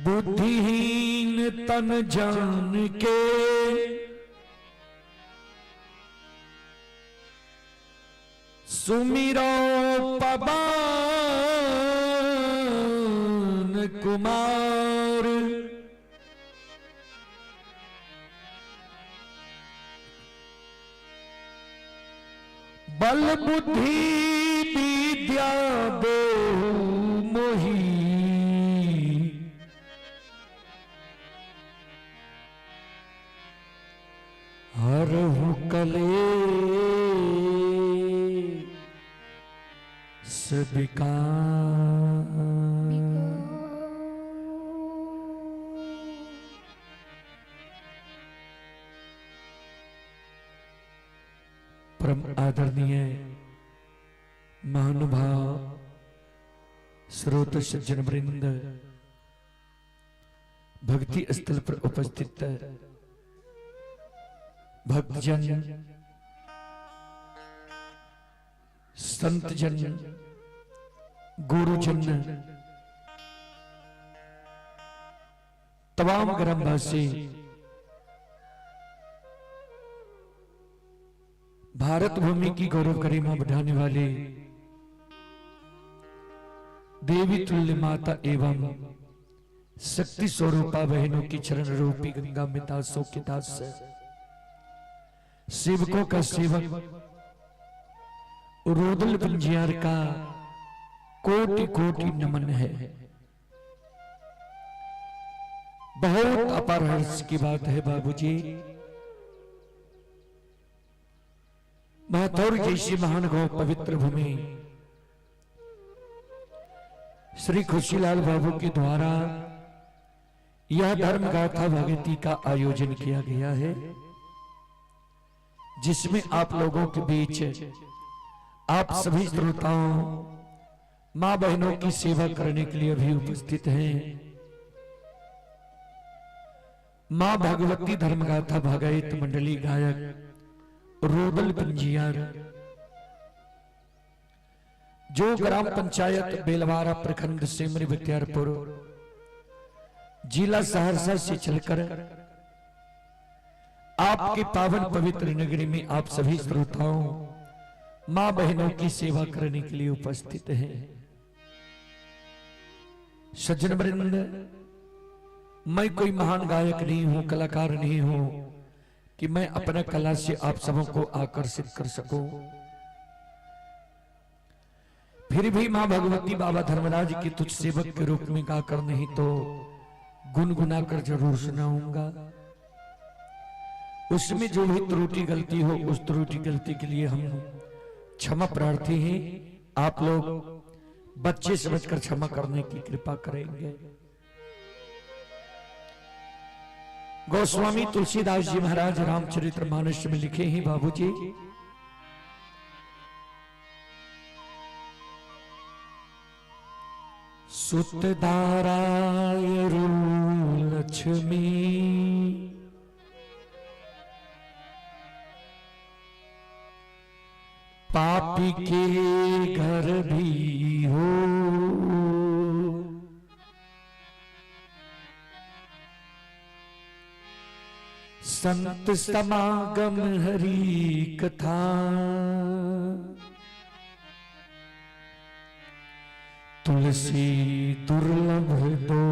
बुद्धिहीन तन जान के, सुमिरो पवन कुमार। बल बुद्धि विद्या देहु मोही, हरहु कले विकार। परम आदरणीय महानुभाव स्रोत सज्जन वृंद, भक्ति स्थल पर उपस्थित भक्तजन, संतजन, गुरुजन, तमाम ग्रामवासी, भारत भूमि की गौरव गरिमा बढ़ाने वाले देवी तुल्य माता एवं शक्ति स्वरूपा बहनों की चरण रूपी गंगा में दासों के दास, सेवकों का सेवक रोदल पंजियार का कोटि कोटि नमन है। बहुत अपार हर्ष की बात है बाबूजी, माथौर जैसी महान गौ पवित्र भूमि श्री खुशीलाल बाबू के द्वारा यह धर्म गाथा भगवती का आयोजन किया गया है, जिसमें आप लोगों के बीच आप सभी श्रोताओं मां बहनों की सेवा करने के लिए भी उपस्थित हैं। मां भगवती धर्मगाथा भगवत मंडली गायक रोदल पंजियार, जो ग्राम पंचायत बेलवारा प्रखंड सिमरी बख्तियारपुर जिला सहरसा से चलकर आपकी पावन पवित्र नगरी में आप सभी श्रोताओं मां बहनों की सेवा करने के लिए उपस्थित हैं। सज्जन वृंद, मैं कोई महान गायक नहीं हूं, कलाकार नहीं हूं कि मैं अपना कला से आप सबों को आकर्षित कर सकूं। फिर भी मां भगवती बाबा धर्मराज की तुच्छ सेवक के रूप में गाकर नहीं तो गुनगुना कर जरूर सुनाऊंगा। उसमें जो भी त्रुटि गलती हो, उस त्रुटि गलती के लिए हम क्षमा प्रार्थी हैं। आप लोग बच्चे समझकर क्षमा करने की कृपा करेंगे। गोस्वामी तुलसीदास जी महाराज रामचरितमानस में लिखे हैं बाबूजी, सुत दाराय रू लक्ष्मी, पापी के घर भी हो। संत समागम हरि कथा, तुलसी दुर्लभ दो।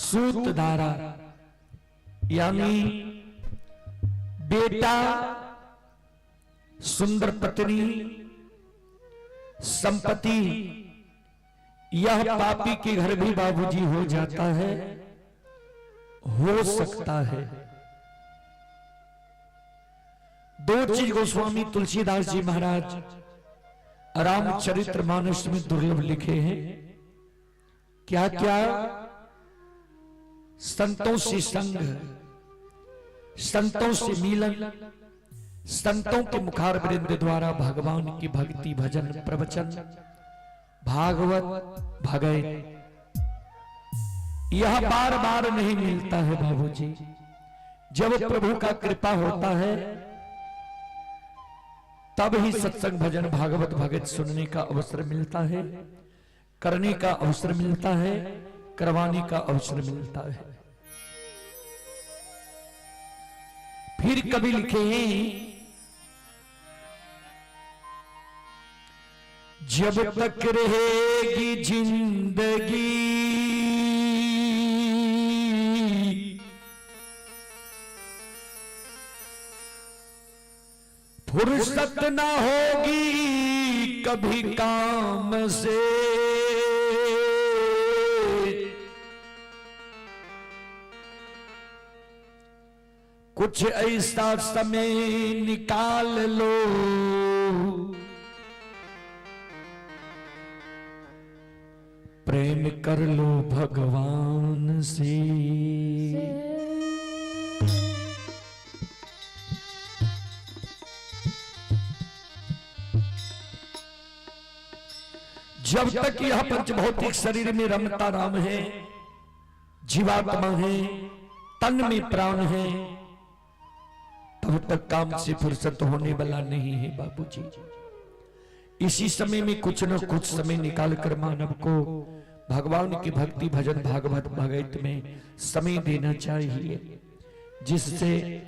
सूतधारा यानी बेटा, सुंदर पत्नी, संपत्ति, यह पापी के घर भी बाबूजी हो जाता है, हो सकता है। दो चीज गोस्वामी तुलसीदास जी महाराज रामचरित्र मानस में दुर्लभ लिखे हैं। क्या क्या? संतों से संग, संतों से मिलन, संतों के मुखार वृंद द्वारा भगवान की भक्ति भजन प्रवचन, भागवत भगवत, यह बार बार नहीं मिलता है बाबूजी। जब प्रभु का कृपा होता है तब ही सत्संग भजन भागवत भगत सुनने का अवसर मिलता है, करने का अवसर मिलता है, करवाने का अवसर मिलता है। फिर कभी लिखे हैं, जब तक रहेगी जिंदगी फुर्सत ना होगी कभी काम से, कुछ ऐसा समय निकाल लो, प्रेम कर लो भगवान से। जब तक यह पंचभौतिक शरीर में रमता राम है, जीवात्मा है, तन में प्राण है, तब तक काम से फुर्सत होने वाला नहीं है बाबूजी। इसी समय में कुछ न कुछ समय निकालकर मानव को भगवान की भक्ति भजन भागवत भगवत में समय देना चाहिए, जिससे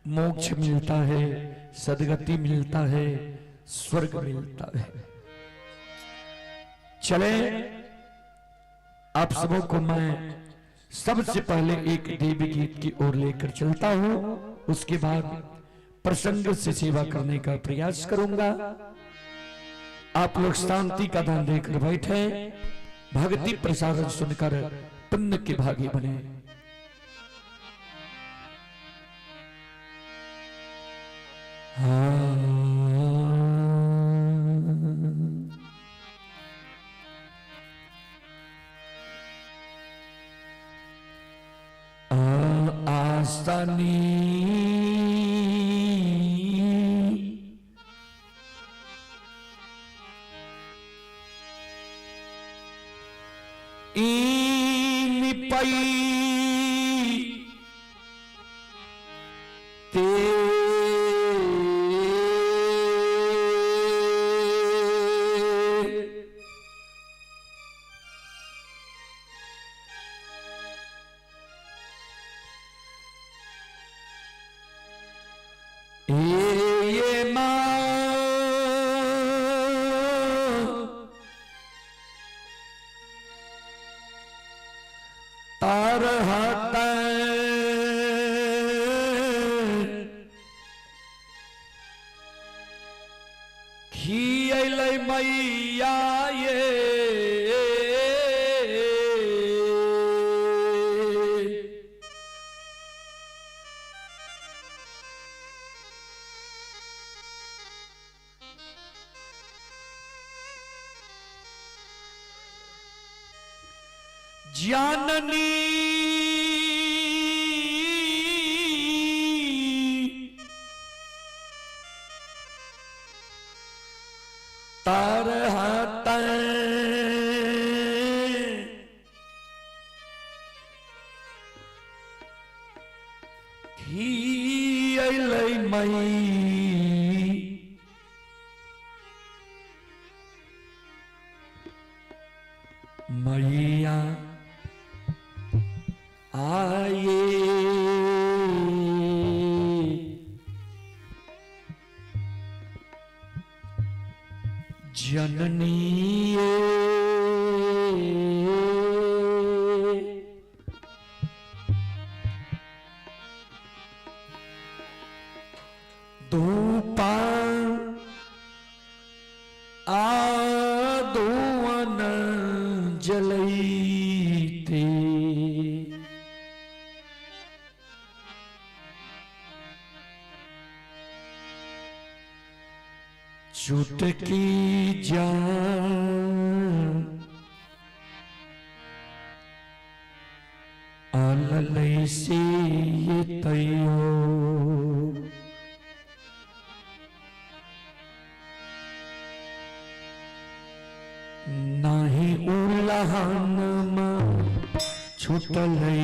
मोक्ष मिलता है, सदगति मिलता है, स्वर्ग मिलता है। चले आप सबों को मैं सबसे पहले एक देवी गीत की ओर लेकर चलता हूं, उसके बाद प्रसंग से सेवा करने का प्रयास करूंगा। आप लोग शांति का दान देकर बैठे, भक्ति प्रसारण सुनकर पुण्य के भागी बने। आसानी इन पई ते ये मां तरहत खियलै मैया ये जाननी तरहत खियलै मई मैया आए जननी धूपा आदुअन जलईते चुटकी जान अललई से ये तैयो नाही उलहन छुटलई।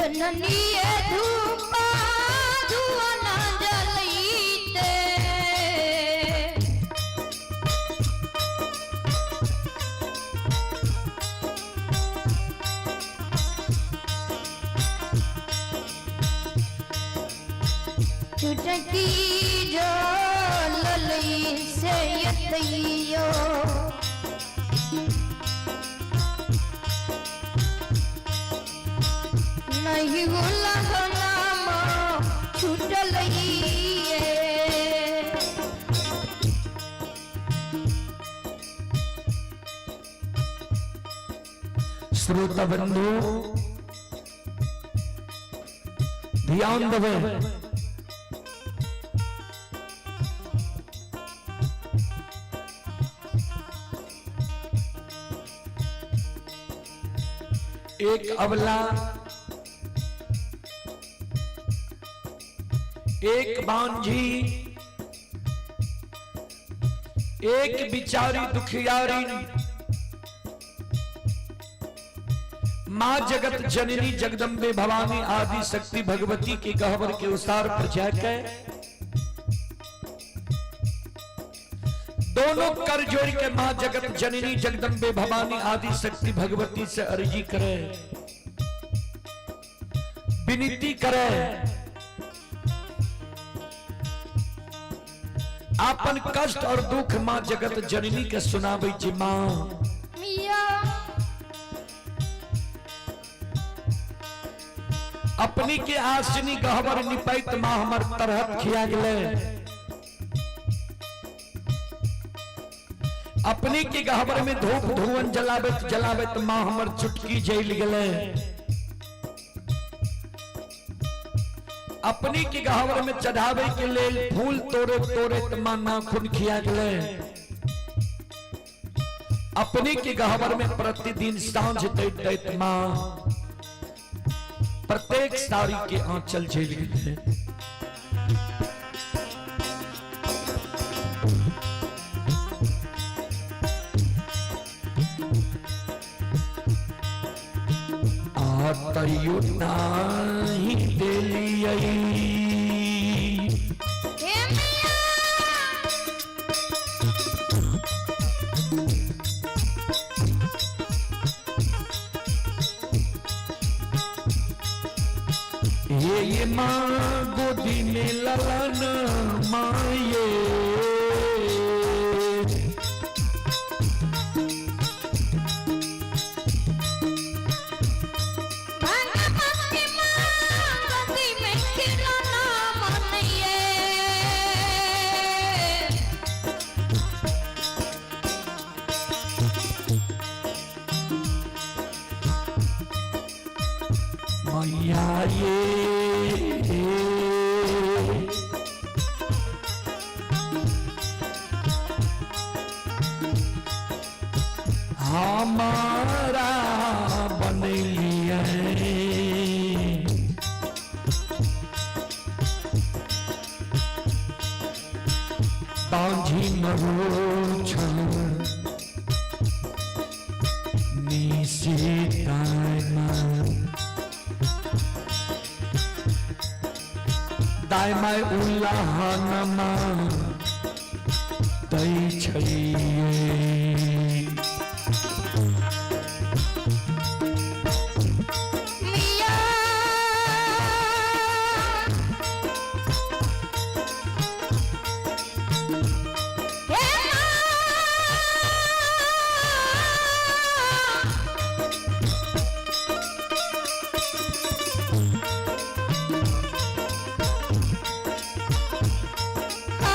जननी धूपा धुआना जलईते। चुटकी जो ललई से यतइयो। नहीं उलहनाम छूटल ये। श्रोता बंधु ध्यान देवे। एक अबला, एक बांझी, एक बिचारी दुखियारी मां जगत जननी जगदम्बे भवानी आदि शक्ति भगवती के गहवर के उसार पर जाकर दोनों कर जोड़ के मां जगत जननी जगदम्बे भवानी आदि शक्ति भगवती से अर्जी करे, विनती करे, आपन कष्ट और दुख मां जगत जननी के सुनाबै छी। मां मिया अपनी के आसनी गहबर निपैत मां हमर तरहत खिया गेलै। अपनी के गहबर में धूप धुअन जलाबैत जलाबैत मां हमर चुटकी जल गेलै। अपनी के गहबर में चढ़ावे के लेल फूल तोड़े तोड़े मां नाखून खिया गेलै। अपनी के गहबर में प्रतिदिन सांझ दैत दैत मां प्रत्येक साड़ी के आंचल झेल गेलै। आ तैयो नाही देलियै। हे मिया ये माँ गोदी में ललन माये, भगवती माँ गोदी में खिलौना मनइये। मैया ये हमारा बनेलिए। बांझी मरोछ दाय my उल्लाहनमा दै छैये। मिया हे माँ आ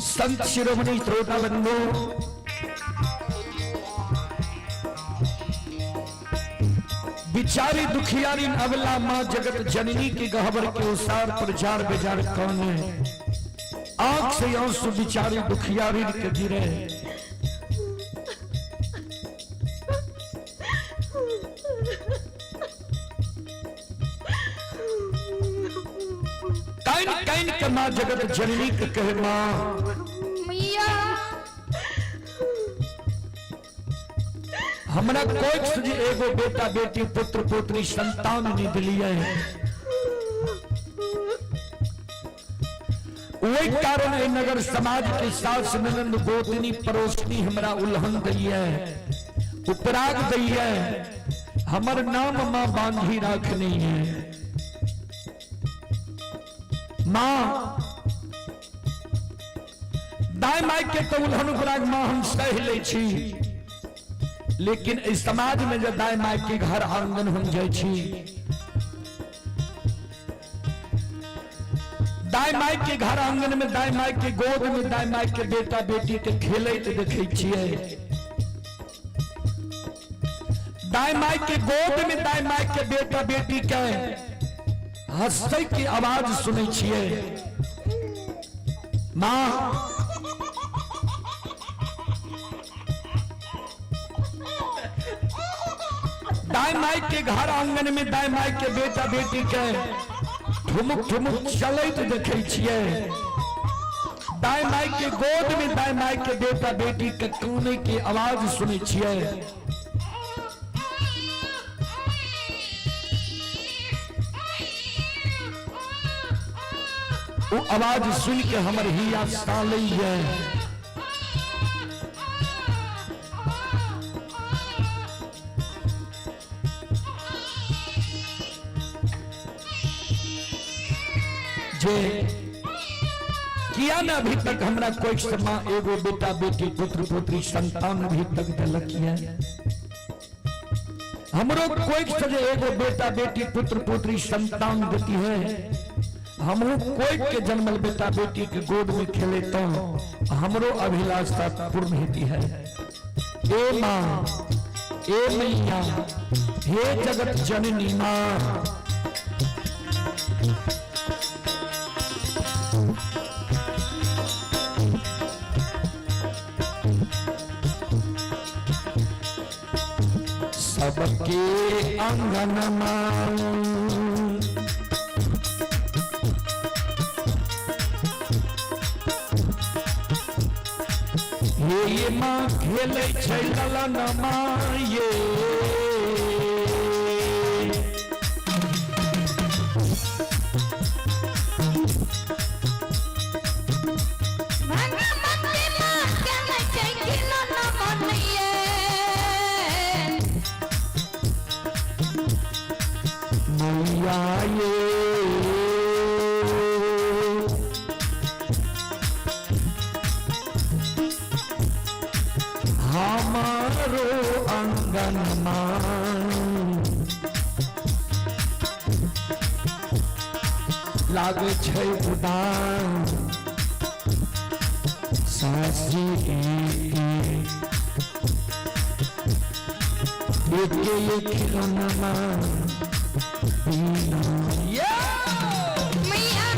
संत शिरोमणि श्रोता बंधु, बिचारी दुखियारी अबला माँ जगत जननी की गहबर के उसार पर जार बेजार कौन है। आंख से आंसू बिचारी दुखियारी के गिरे। काइन काइन के माँ जगत जननी के कहे माँ मैया, हमरा कोई जे एगो बेटा बेटी पुत्र पुत्री संतान नहीं दिलिए, वही कारण एहि नगर समाज के सास ननंद गोतनी पड़ोसनी हमरा उल्हन दैये, उपराग दैये, हमर नाम माँ बांधी राखनी है। माँ दाय माय के तो उल्हन उपराग माँ हम सह ले छी, लेकिन इस समाज में जब दाय माय के घर आंगन हम जाइ छी, दाय माय के घर आंगन में दाय माय के गोद में दाय माय के बेटा बेटी के खेलैत देखै छियै, दाय माय के गोद में दाय माय के बेटा बेटी के हंसै के आवाज सुनै छियै। माँ दाय माय के घर आंगन में दाय माय के बेटा बेटी के ठुमुक ठुमुक चलैत देखै छियै, दाय माय के गोद में दाय माय के बेटा बेटी के कानै के आवाज सुनै छियै। वो आवाज सुन के हमर हिया सालैया। जे किया ना अभी तक हमरा कोई समा एगो बेटा बेटी पुत्र पुत्री संतान अभी तक दिलक है, हमरो कोई से एगो बेटा बेटी पुत्र पुत्री संतान देती है, हमरो कोई के जन्मल बेटा बेटी के गोद में खेले तो हमरो अभिलाषा पूर्ण होती है। ए माँ, ए मैया, हे जगत जननी माँ, सबके अंगन माँ हे माँ खेलै छै ललन माँ ये, भगवती माँ खेलै छै खिलौना मन ये। मैया ये, हमारो अंगनमा लागे छै उदास सासी एक एक खिलौना ये। मैया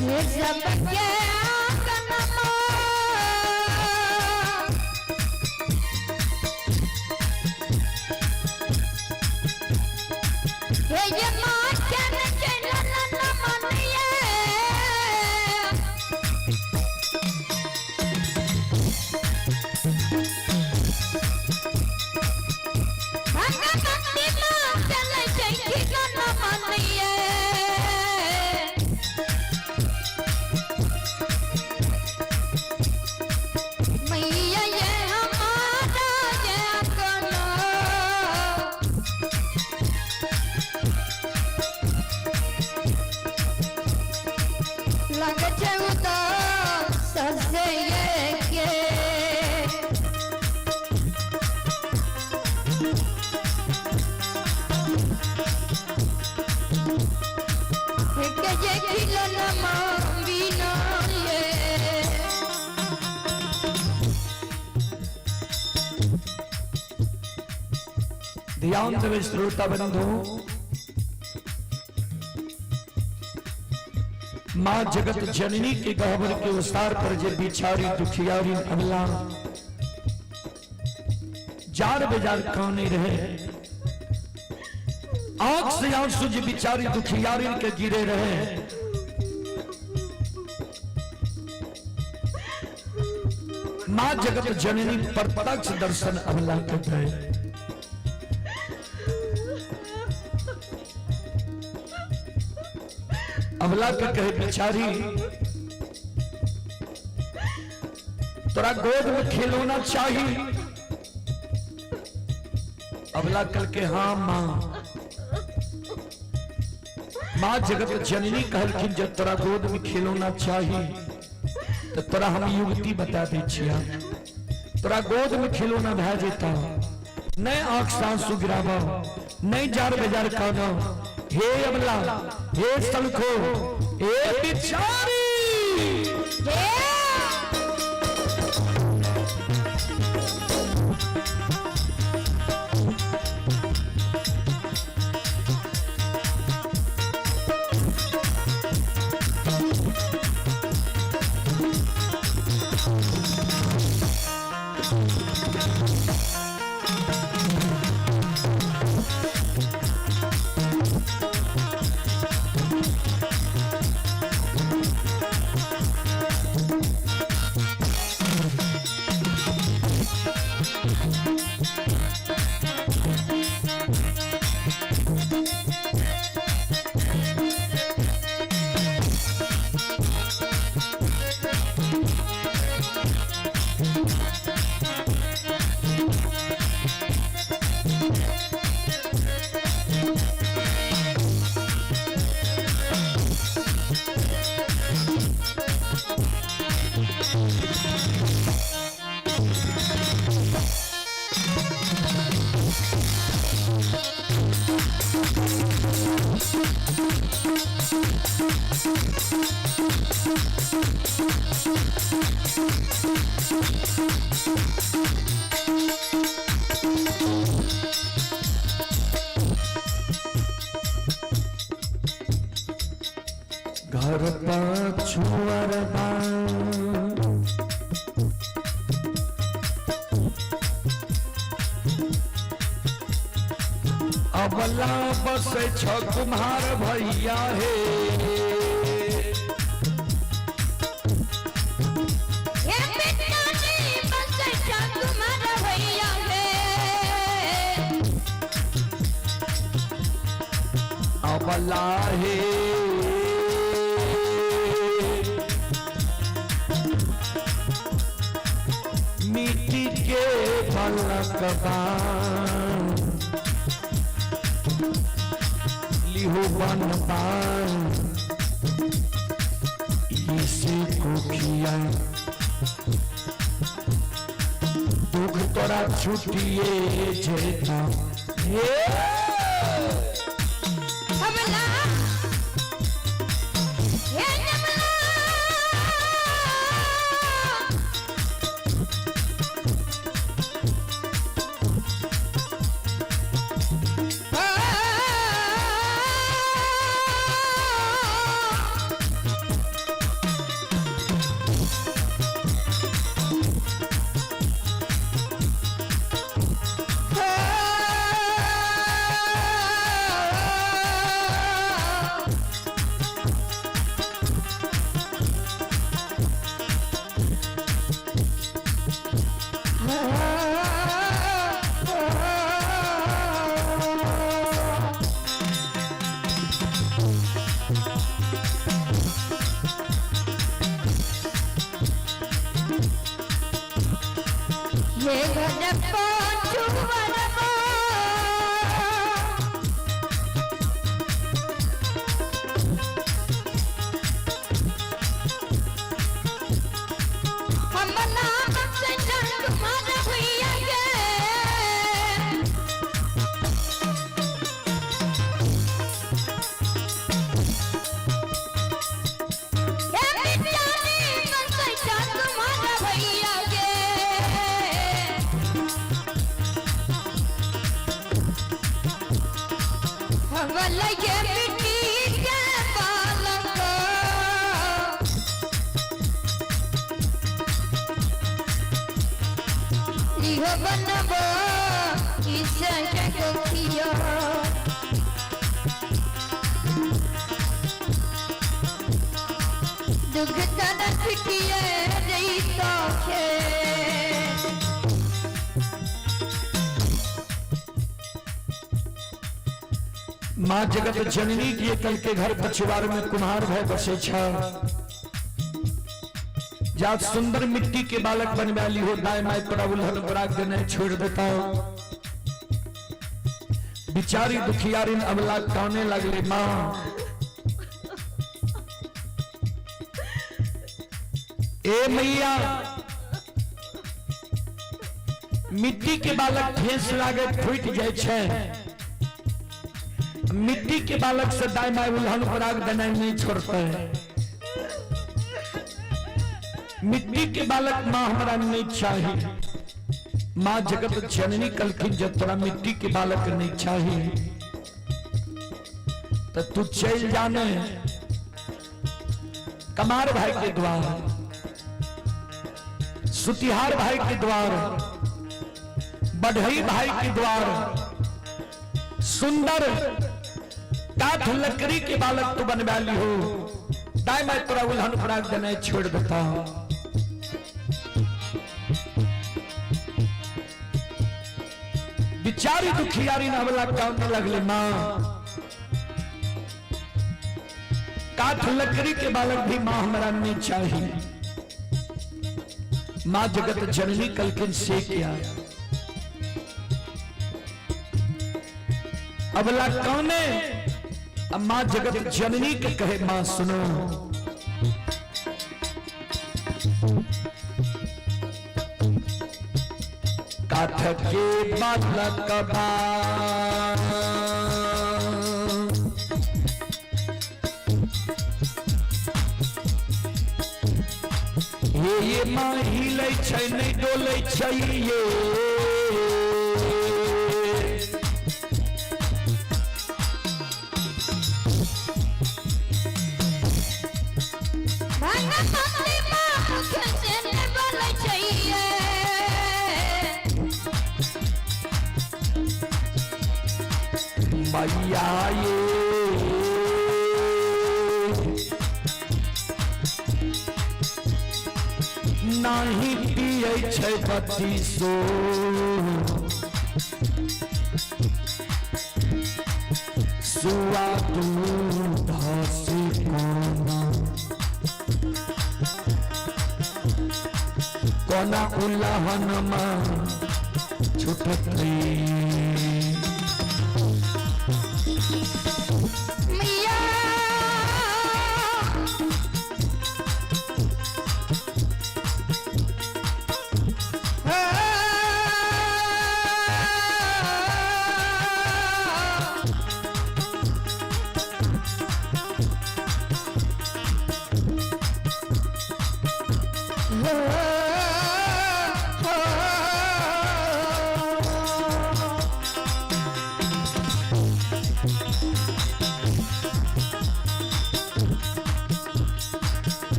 हे सबके आंगनमा हे ये माँ चल चल न मनिए। भगवती माँ चल चल न मनिए। मैया ये हमारा ये आंगन लग छै उदास ससे ये के। एक ये खिलौना बिना ये। ध्यान देवे श्रोता बंधु, माँ जगत जननी के गहबर के उसार पर जे बिचारी दुखियारी अबला जार बेजार काने रहे, आंख से आंसू जे बिचारी दुखियारी के गिरे रहे, माँ जगत जननी प्रत्यक्ष दर्शन अबला के गए। अबला के कहे बिचारी तोरा गोद में खिलौना चाहिए। अबला कल के हाँ माँ। माँ जगत जननी कहलखिन जब तोरा गोद में खिलौना चाहिए तो तोरा हम युवती बता दै छिया, तोरा गोद में खिलौना भए जेता, नहीं आंख से आंसू गिराब, नहीं जार बेजार कानो, हे अबला हे सलखो हे बिचारी। घर पछुअरबा। अबला बस छ कुम्हार भैया हे। हे पिताजी बस कुमार भैया हे। अबला हे मिट्टी के पलकबा लिहो बन पान इसे कोखिया दुख तोरा छुटिए जेता हे। हमला हे नमला। ये घर पाछू। हमला तुम्हारा भैया के। हे पिताजी बस तुम्हारा भैया के। हमला ये मिट्टी के बालक लिहो बनबो इसे गोखिया। दुख तन छुटिए रही तो खे। माँ जगत जननी के कल के घर पछुआर में कुम्हार भय बसे छ। जा सुंदर मिट्टी के बालक बनवा ली हो, दाएं माए तोरा उलहन पराग देने छोड़ देता हो। बिचारी दुखियारिन अबला काने लगले, माँ ए मैया, मिट्टी के बालक ठेस लागे फूट जाए छे। मिट्टी के बालक से दाएं बाएं उलहन पराग देना नहीं छोड़ते हैं। मिट्टी के बालक मां हमारा नहीं चाहिए। मां जगत जननी कलखिन जब तोरा मिट्टी के बालक नहीं चाहिए तो तू चल जाने कमार भाई के द्वार, सुतिहार भाई के द्वार, बढ़ई भाई के द्वार, सुंदर काठ लकड़ी के बालक तू बनवा ली हो, दाएं मैं तोरा उलहन पराग देने छोड़ देता हूं। बिचारी दुखियारी नवला कामने लगले, मां काठ लकड़ी के बालक भी मां हमारा नहीं चाहिए। मां जगत जननी कलकिन से किया अबला कौने। अब मां जगत जननी के कहे, मां सुनो, काठ के बालक बा ये मां हिलै छै नहि डोलै छै ये। मैया ये नाही पियै छै बत्तीसो सुआ दूध से कोना कोना उल्लहनमा छुटतै। मैया।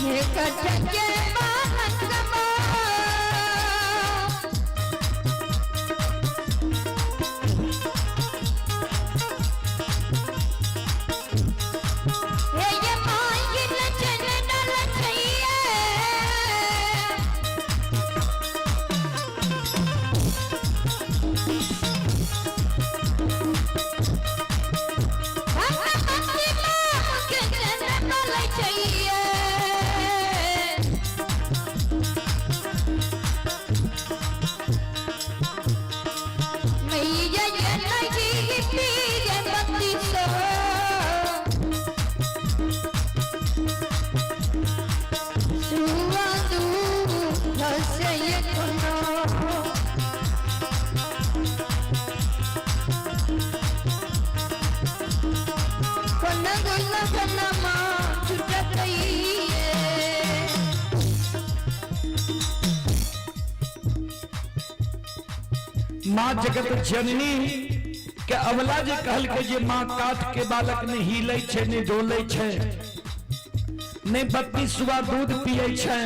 हे कटके बालकमा। हे ये मांगिल चलन रचैया। भगवती माँ के चरण रचैया। मैया ये नहीं पीर बत्ती सो सुआ दूध से ये कोनो। कोन गुल कोन माँ छुटतैये। माँ जगत जननी के अवला जे कहल के जे माँ काठ के बालक ने हिलै छै, ने डोलै छै, ने बत्ती सुबह दूध पियै छै,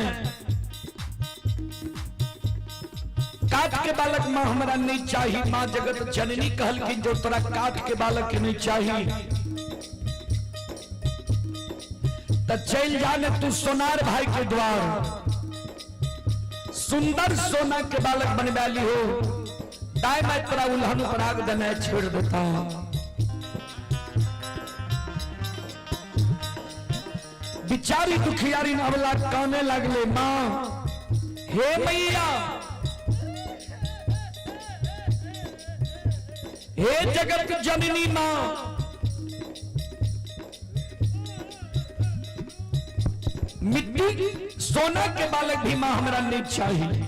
काठ के बालक माँ हमरा नहीं चाही। माँ जगत जननी कहलखिन जो तोरा काठ के बालक के नहीं चाही त चल जा ने तू सोनार भाई के द्वार, सुंदर सोना के बालक बनवा ली हो, दाय मैं तोरा उल्हन पराग देने छोड़ देता। बिचारी दुखियारी अवला काने लगले, मां हे मैया, हे जगत जननी मां, मिट्टी सोना के बालक भी मां हमरा नहीं चाहिए।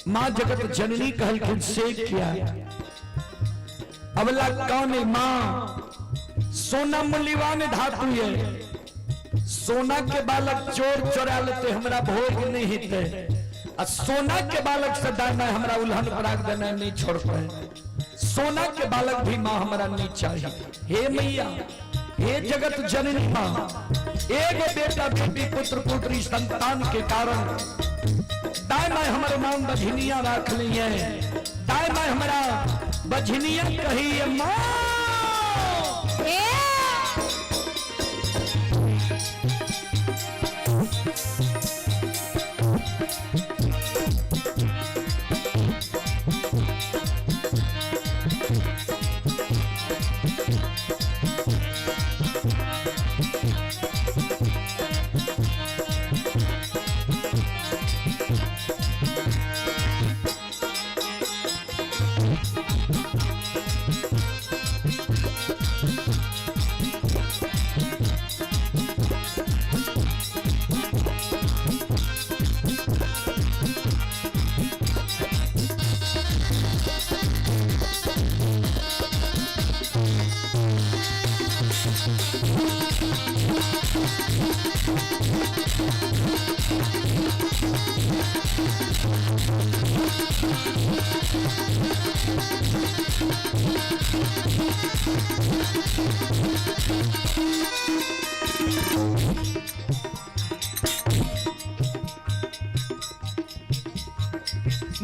मां जगत जननी कहलखिन से क्या? अबला कौन मां, सोना मूल्यवान धातु है, सोना के बालक चोर चोरा लेते हमरा भोग नहीं हेते, आ सोना के बालक से दाना हमरा उल्हन पराग देना नहीं छोड़ पाए, सोना के बालक भी मां हमरा नहीं चाहिए। हे मैया, हे जगत जननी मां, एगो बेटा बेटी पुत्र पुत्री संतान के कारण दाय माय हमारे नाम बझनिया रख लिए, दाय माय हमारा बझनिया कही मां। हे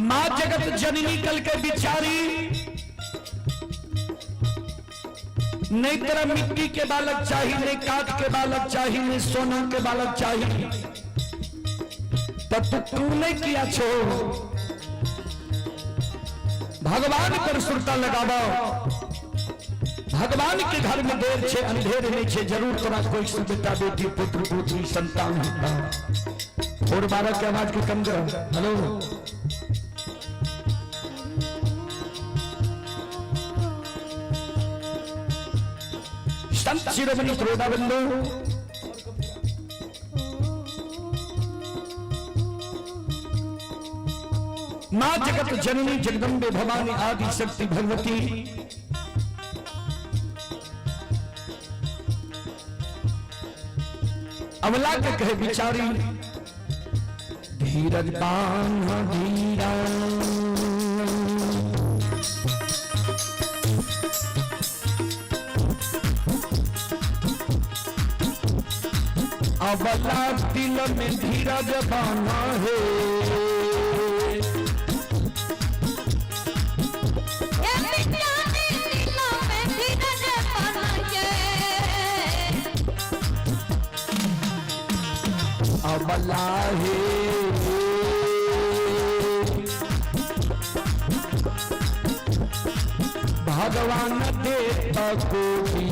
मां जगत जननी कल के बिचारी नहीं तेरा मिट्टी के बालक चाहिए, नहीं काठ के बालक चाहिए, नहीं सोना के बालक चाहिए, तब तू क्यों नहीं किया छो? भगवान पर सुरता लगावा। भगवान के घर में देर छे अंधेर नहीं छे, जरूर तोरा कोई से बेटा बेटी पुत्र पुत्री संतान होता। और 12 के आवाज को कम करो। हेलो, संत शिरोमणि श्रोता बंधु, मां जगत जननी जगदम्बे भवानी आदि शक्ति भगवती, अवला के कहे बिचारी, धीरज बांध धीरा, अबला दिल में धीरज बाना है। ये बिचारी दिल में धीरज बाना के। अबला है भगवान देता कोई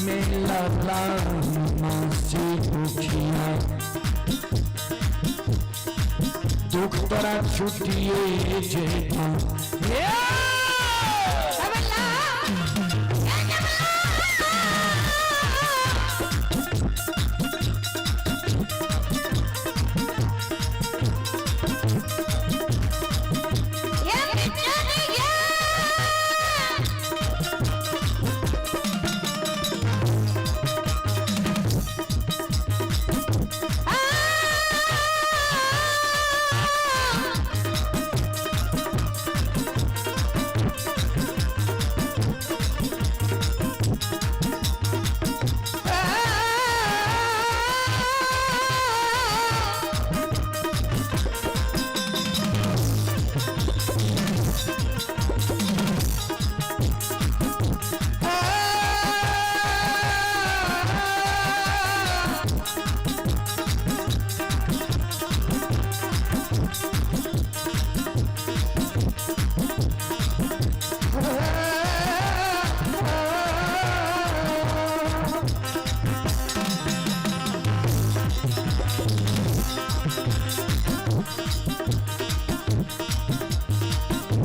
मेला मासी दुखिया, दुख तोरा छुटिए जेता। अबला ये जमला। ये बिचारी ये।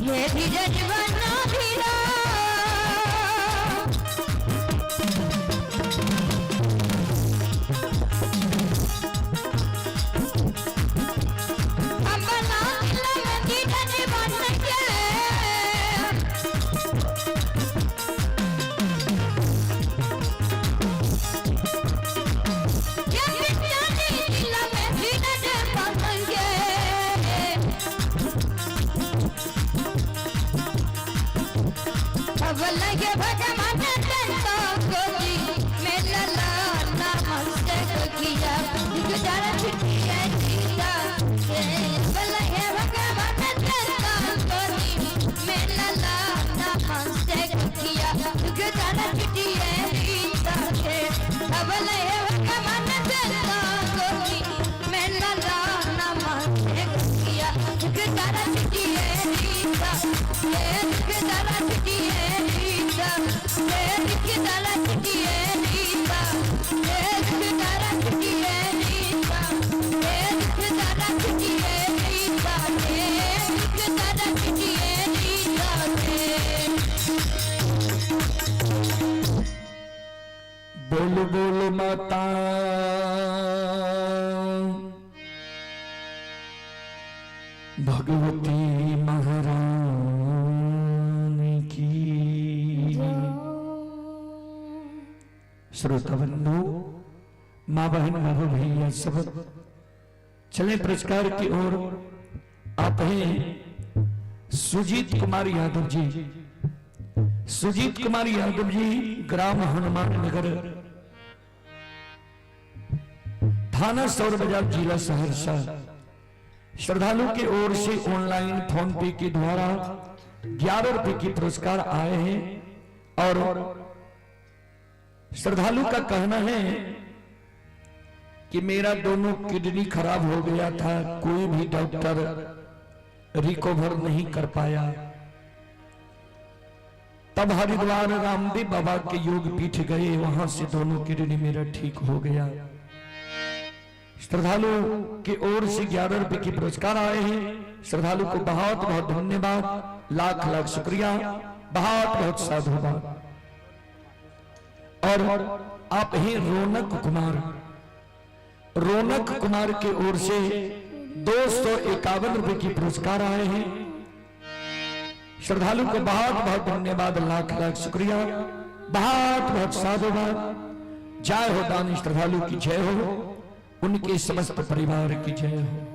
ये धीरज बना धीरा, अबला दिल में धीरज बन के। ये बिचारी दिल में धीरज बन के। अब लगे भगवान तो गोदी मेला लाना मस्त किया गुजार छुट्टी जीता। अब लगे भगवान तो गोदी मेला लाना मस्त किया गुजार छुट्टी जीता। अब लगे भगवान तो गोदी मेला लाना मस्त किया गुजार छुट्टी जीता। गुजार छुट्टी जीता, गुजार छुट्टी जीता, गुजार छुट्टी जीता, गुजार छुट्टी जीता, गुजार छुट्टी जीता। बोल बोल माता भगवती महारानी की। श्रोता बंधु, माँ बहन बाबू भैया सब चले पुरस्कार की ओर। आप हैं सुजीत कुमार यादव जी, सुजीत कुमार यादव जी, ग्राम हनुमान नगर, थाना सौर बाजार, जिला सहरसा। श्रद्धालु की ओर से ऑनलाइन फोन पे के द्वारा 11 रुपए की पुरस्कार आए हैं और श्रद्धालु का कहना है कि मेरा दोनों किडनी खराब हो गया था, कोई भी डॉक्टर रिकवर नहीं कर पाया। तब हरिद्वार रामदेव बाबा के योग पीठ गए, वहां से दोनों किडनी मेरा ठीक हो गया। श्रद्धालु की ओर से 11 रुपए के पुरस्कार आए हैं। श्रद्धालु को बहुत बहुत धन्यवाद, लाख लाख शुक्रिया, बहुत बहुत साधुवाद। और आप ही रौनक कुमार, रौनक कुमार की ओर से 251 रुपए की पुरस्कार आए हैं। श्रद्धालु को बहुत बहुत धन्यवाद, लाख लाख शुक्रिया, बहुत बहुत साधुवाद। जय हो दानी श्रद्धालु की जय हो, उनके समस्त परिवार की जय हो।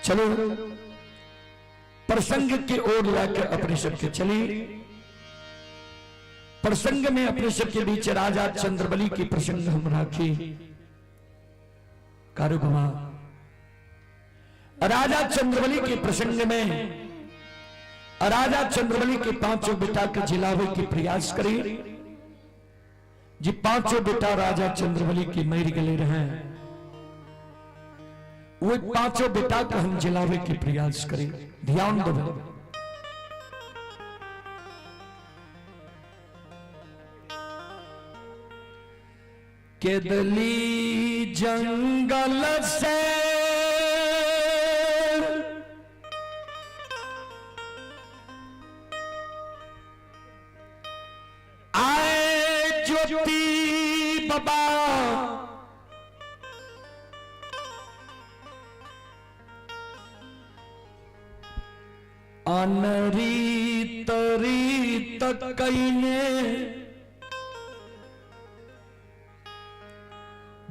चलो प्रसंग की ओर लाकर अपने सबके चले। प्रसंग में अपने सबके बीच राजा चंद्रबली के प्रसंग हम राखे। कारुगुमा राजा चंद्रबली के प्रसंग में राजा चंद्रबली के पांचों बेटा के जिलावे के प्रयास करे। जी पांचों बेटा राजा चंद्रबली के मर गए रहे, वो पांचों बेटा के हम जिलावे के प्रयास करें। ध्यान दो। केदली जंगल से आए ज्योति बाबा, अनरी तरी तकईने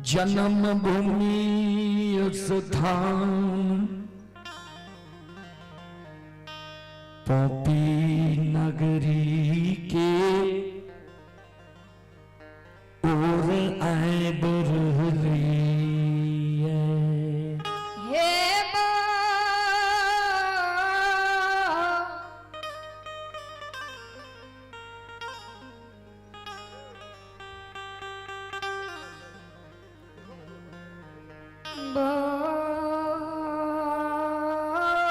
जन्म भूमि स्थान पोपी नगरी के ओर आए बरली। हे बा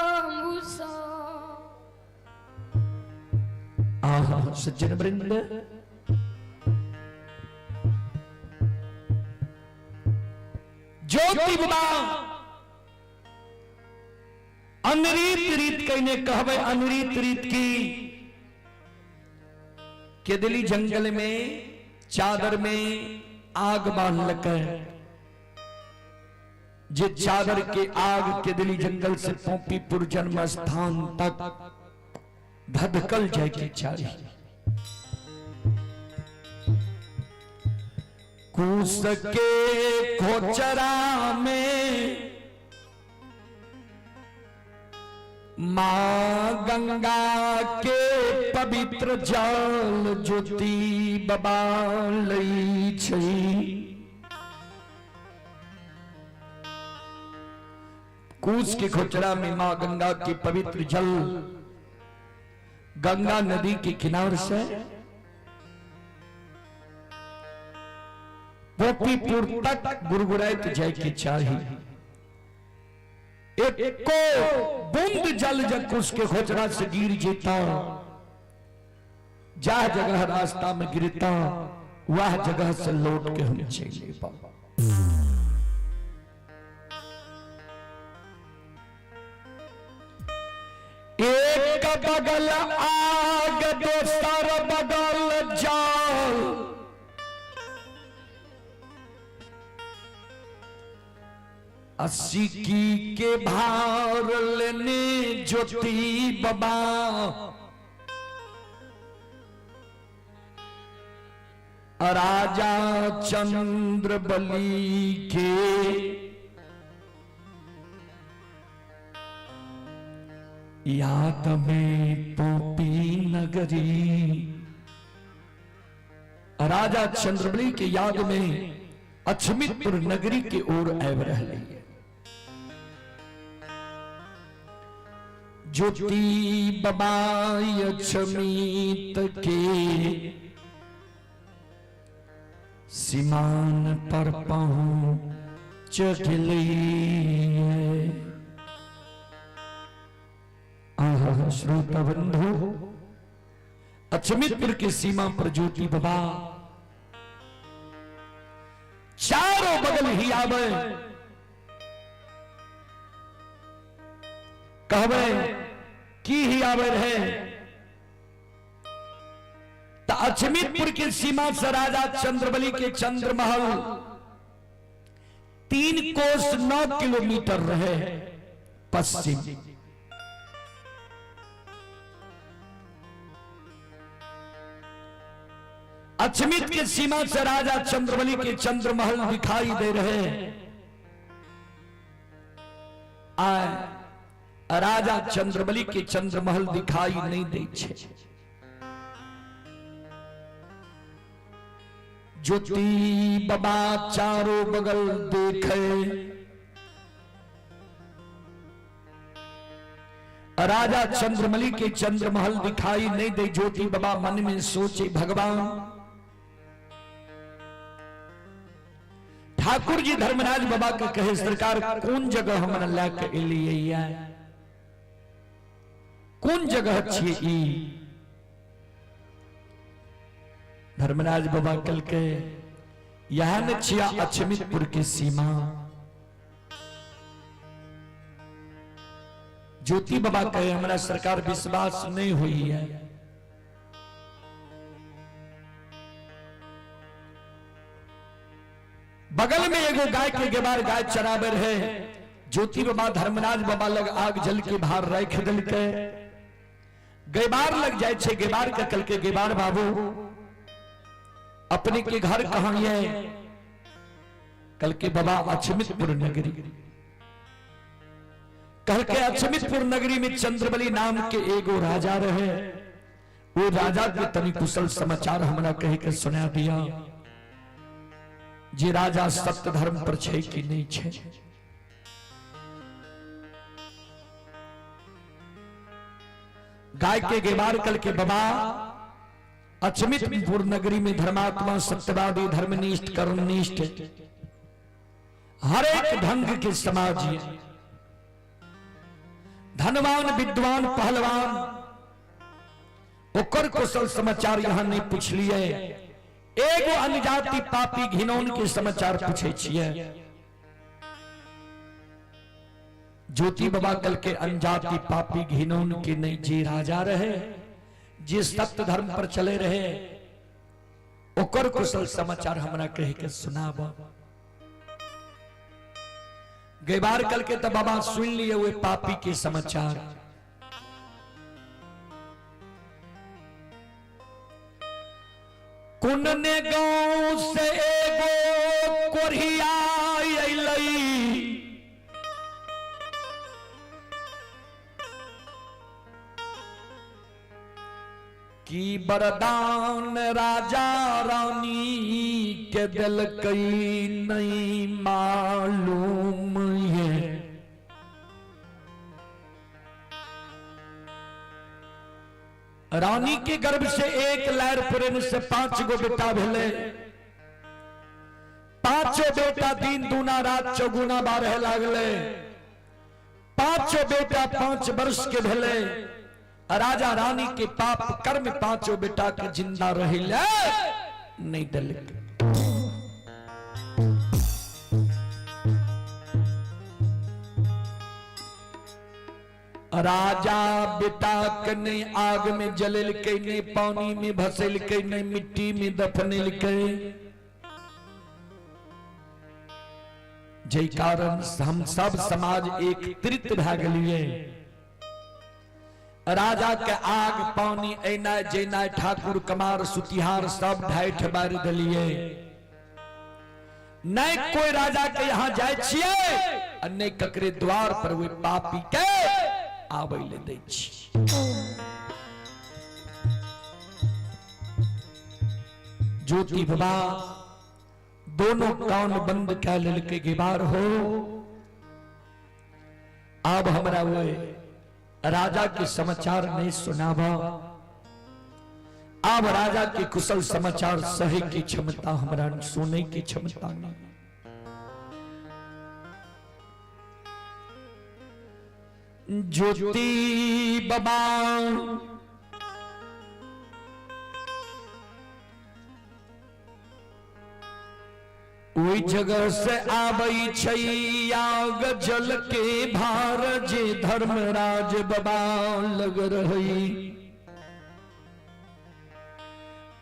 बाबूसा। आहा सज्जन वृंद, ज्योति बाबा अनरीत रीत कहने कहबे, अनरीत रीत की केदली जंगल में चादर में आग बांध लके, जे चादर के आग केदली जंगल से पोपीपुर जन्म स्थान तक धधकल जाए की चाहिए। कूस के खोचरा में मां गंगा के पवित्र जल ज्योति बाबा लई छई। कूस के खोचरा में मां गंगा के पवित्र जल गंगा नदी के किनारे से पोपीपुर तक गुड़गुड़ाइत जाए के चाही। एक को बूंद जल जब उसके खोचरा से गिर जेता, जा जगह रास्ता में गिरता वह जगह से लौट के हम चले पाओ। एक बगल आग दोसर बगल जाल, अस्सी की के भार लेने ज्योति बाबा राजा चंद्र बली के याद में पोपी नगरी। राजा चंद्रबली के याद में अछमितपुर नगरी के ओर आब रही है। ज्योति बाबा अछमीत के सीमान पर पहुँच गेलियै। आहा श्रोता बंधु, अछमितपुर के सीमा पर ज्योति बाबा चारों बगल ही आवे, कहबे की ही आवे रहे तो अछमितपुर के सीमा से राजा चंद्रबली के चंद्रमहल 3 कोस 9 किलोमीटर रहे पश्चिम। अछमित के सीमा से राजा चंद्रबली के चंद्रमहल दिखाई दे रहे आए, राजा चंद्रबली के चंद्रमहल दिखाई नहीं दे छे। ज्योति बाबा चारों बगल देखे, राजा चंद्रमली के चंद्रमहल दिखाई नहीं दे। ज्योति बाबा मन में सोचे, भगवान ठाकुर जी धर्मराज बाबा के कहे, सरकार कौन जगह हमरा लए के एलियै, कौन जगह छियै ई? धर्मराज बाबा कहलकै, यह न छिया अछमितपुर के सीमा। ज्योति बाबा कहे, हमरा सरकार विश्वास नहीं हुई है। बगल में एगो गाय के गेबार गाय चराबे रहे। ज्योति बाबा धर्मराज बाबा लग आग जल के भार राख दिलकै। गेबार लग जाए छे, गेबार के कल के, गेबार बाबू अपने के घर कहाँ है? कल के बाबा अछमितपुर नगरी। कल के अछमितपुर नगरी में चंद्रबली नाम के एगो राजा रहे, वो राजा के तनी कुशल समाचार हमरा कहे के सुना दिया, जे राजा सत्य धर्म पर छे कि नहीं छे। गाय के गेबार कल के बाबा अछमितपुर नगरी में धर्मात्मा सत्यवादी धर्मनिष्ठ कर्मनिष्ठ हर एक ढंग के समाज है, धनवान विद्वान पहलवान, ओकर कुशल समाचार यहां नहीं पूछलिए, एगो अनजाति पापी घिनौन के समाचार पूछे छिए। ज्योति बाबा कल के अनजाति पापी घिनौन के नहीं, जे राजा रहे, जे सत्य धर्म पर चले रहे, ओकर कुशल समाचार हमरा कह के सुनाब। गैबार कल के तो बाबा सुन लिए वे पापी के समाचार। कुन ने गांव से एगो कोरिया अइलई, की वरदान राजा रानी के दिलकई नहीं मालूम ये। रानी के गर्भ से एक लहर प्रेम से 5 गो बेटा भेले, पांचों बेटा दिन दूना रात चौगुना बारह लागले, पांचों बेटा 5 वर्ष के भेले। राजा रानी के पाप कर्म पांचों बेटा के जिंदा रहिले नहीं दिलक। राजा बेटा के नहीं आग में जलेलकै, नहीं पानी में भसेलकै, नहीं मिट्टी में दफनेलकै, जै कारण हम सब समाज एकत्रित भए गेलियै। राजा के आग पानी ऐना जैना ठाकुर कमार सुतिहार सब ढाठ बारि देलियै। नहीं कोई राजा के यहाँ जाय छियै आ नहीं ककरे द्वार पर वे पापी के आबै ले दै छी। ज्योति बाबा दोनों कान बंद कै लेलकै, गिबार हो अब हमरा वे राजा के समाचार नहीं सुनावा। अब राजा के कुशल समाचार सहे की क्षमता हमरा, सुने की क्षमता नहीं। ज्योति बाबा ओहि जगह से आबै छै आग जल के भार, जे धर्मराज बाबा लग रही।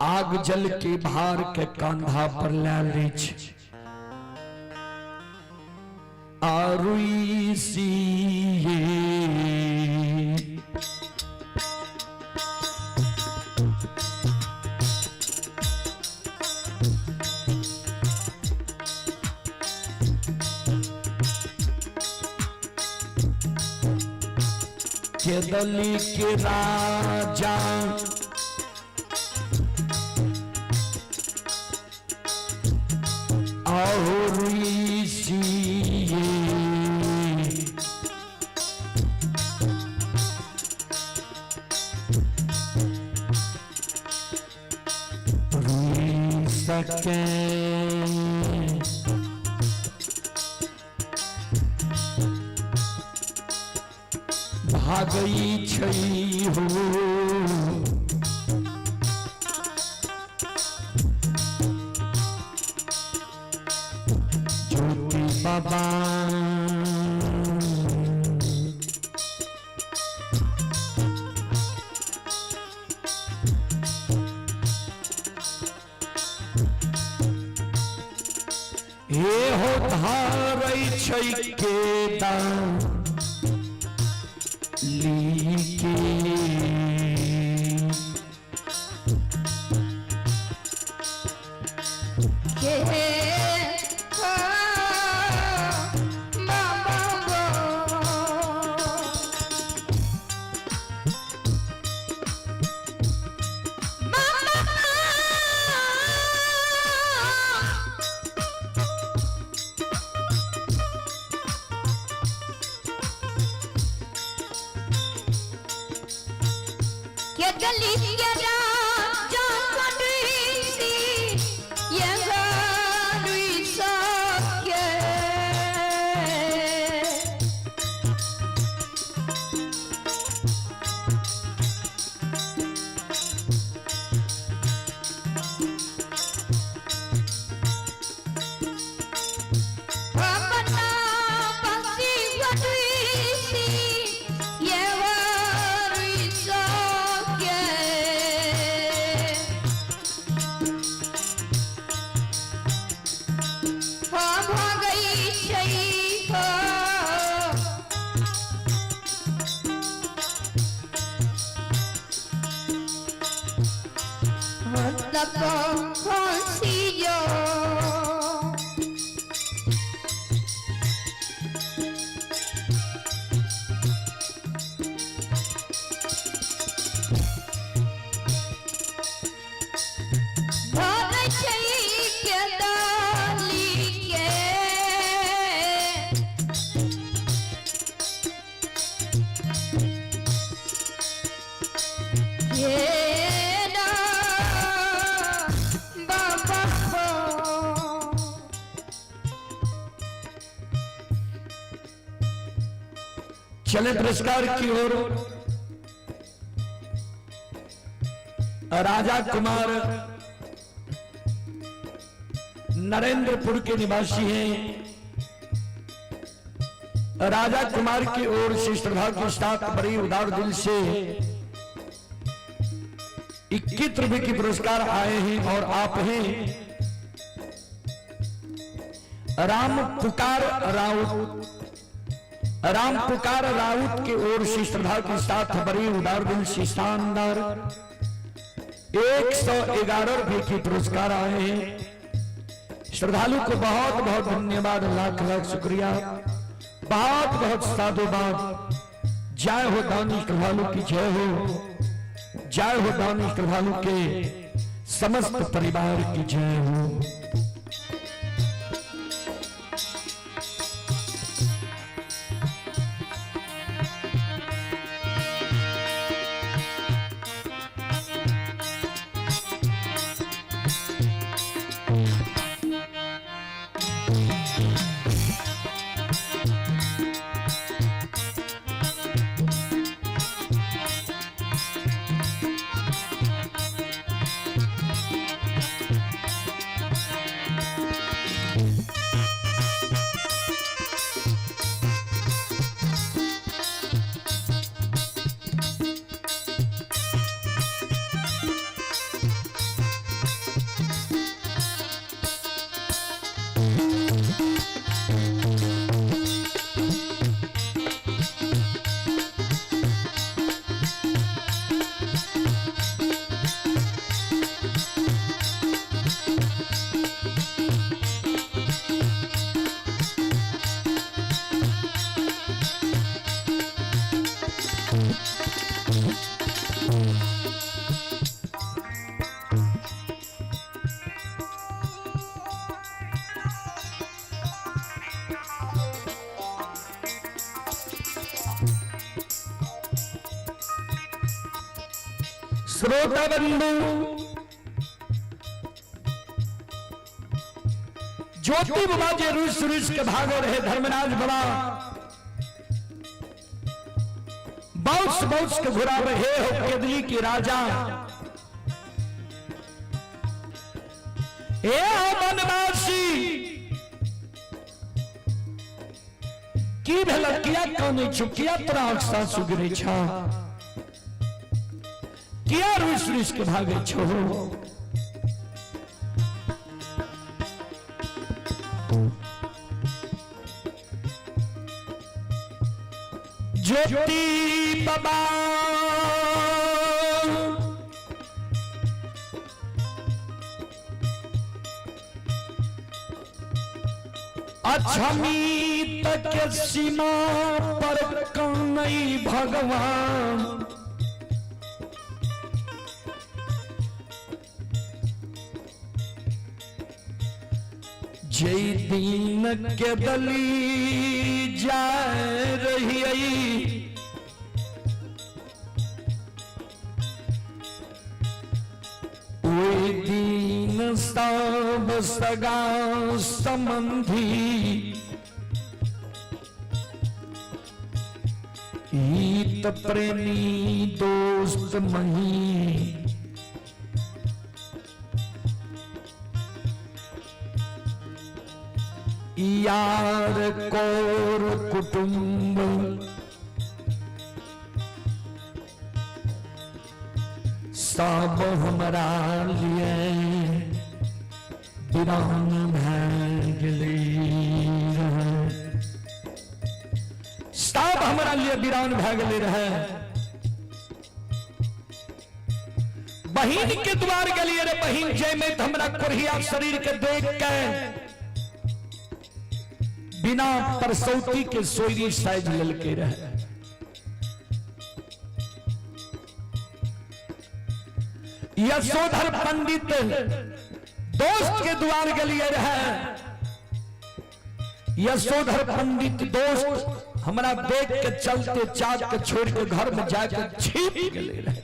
आग जल के भार के कंधा पर ले लै छै। आरुई सी केदली के राजा और सके भागई छै हो। ज्योति बाबा हे हो धारै छै के दान ली के। के हो बाबा गो। बाबा के गली के राजा कनुसी ये गनुई सके। अपना बसी गनुई ये गनुई सके। हो भगई छै हो। तप खुशियो भर छै के डाली के। हे ना बाबा हो। चले पुरस्कार की ओर। राजा कुमार नरेंद्रपुर के निवासी हैं। राजा कुमार की ओर से श्रद्धा के साथ बड़ी उदार दिल से 21 रुपए की पुरस्कार आए हैं और आप हैं राम पुकार राउत। राम पुकार राउत की ओर से श्रद्धा के साथ बड़ी उदार दिल से शानदार 111 रुपए की पुरस्कार आए हैं। श्रद्धालु को बहुत बहुत धन्यवाद, लाख लाख शुक्रिया, बहुत बहुत साधुवाद। जय हो दानी श्रद्धालु की जय हो, जय हो दानी श्रद्धालु के समस्त परिवार की जय हो। श्रोता बंधु, ज्योति बाबा जे रुस रुस के भागे रहे, धर्मराज बाबा बाउस बाउस के घुरा रहे हो केदली के राजा, ए हो बनवासी, की भेल, किया कानै छौ, किया तोरा आँख सासु गिरै छौ, किया रुस रुस के भागै छौ? ज्योति बाबा अक्षमी तक सीमा पर कन्हई भगवान, जय दिन के दली जाए रही, ओहि दिन सब सगा संबंधी हित प्रेमी दोस्त मही, यार कोर कुटुंब सब हमरा लिए वीरान भए गेलै रहै। सब हमरा लिए वीरान भए गेलै रहै। बहिन के द्वार गेलियै रे बहिन, जाहिमे तऽ हमरा कोढ़िया शरीर के देख के बिना परसौती के सोयरी साइज लेलकै रहे। यशोधर पंडित दोस्त के द्वार गेलियै रहे, यशोधर पंडित दोस्त हमरा देख के चलते चाक के छोड़ के घर में जाके छिप गेले रहे।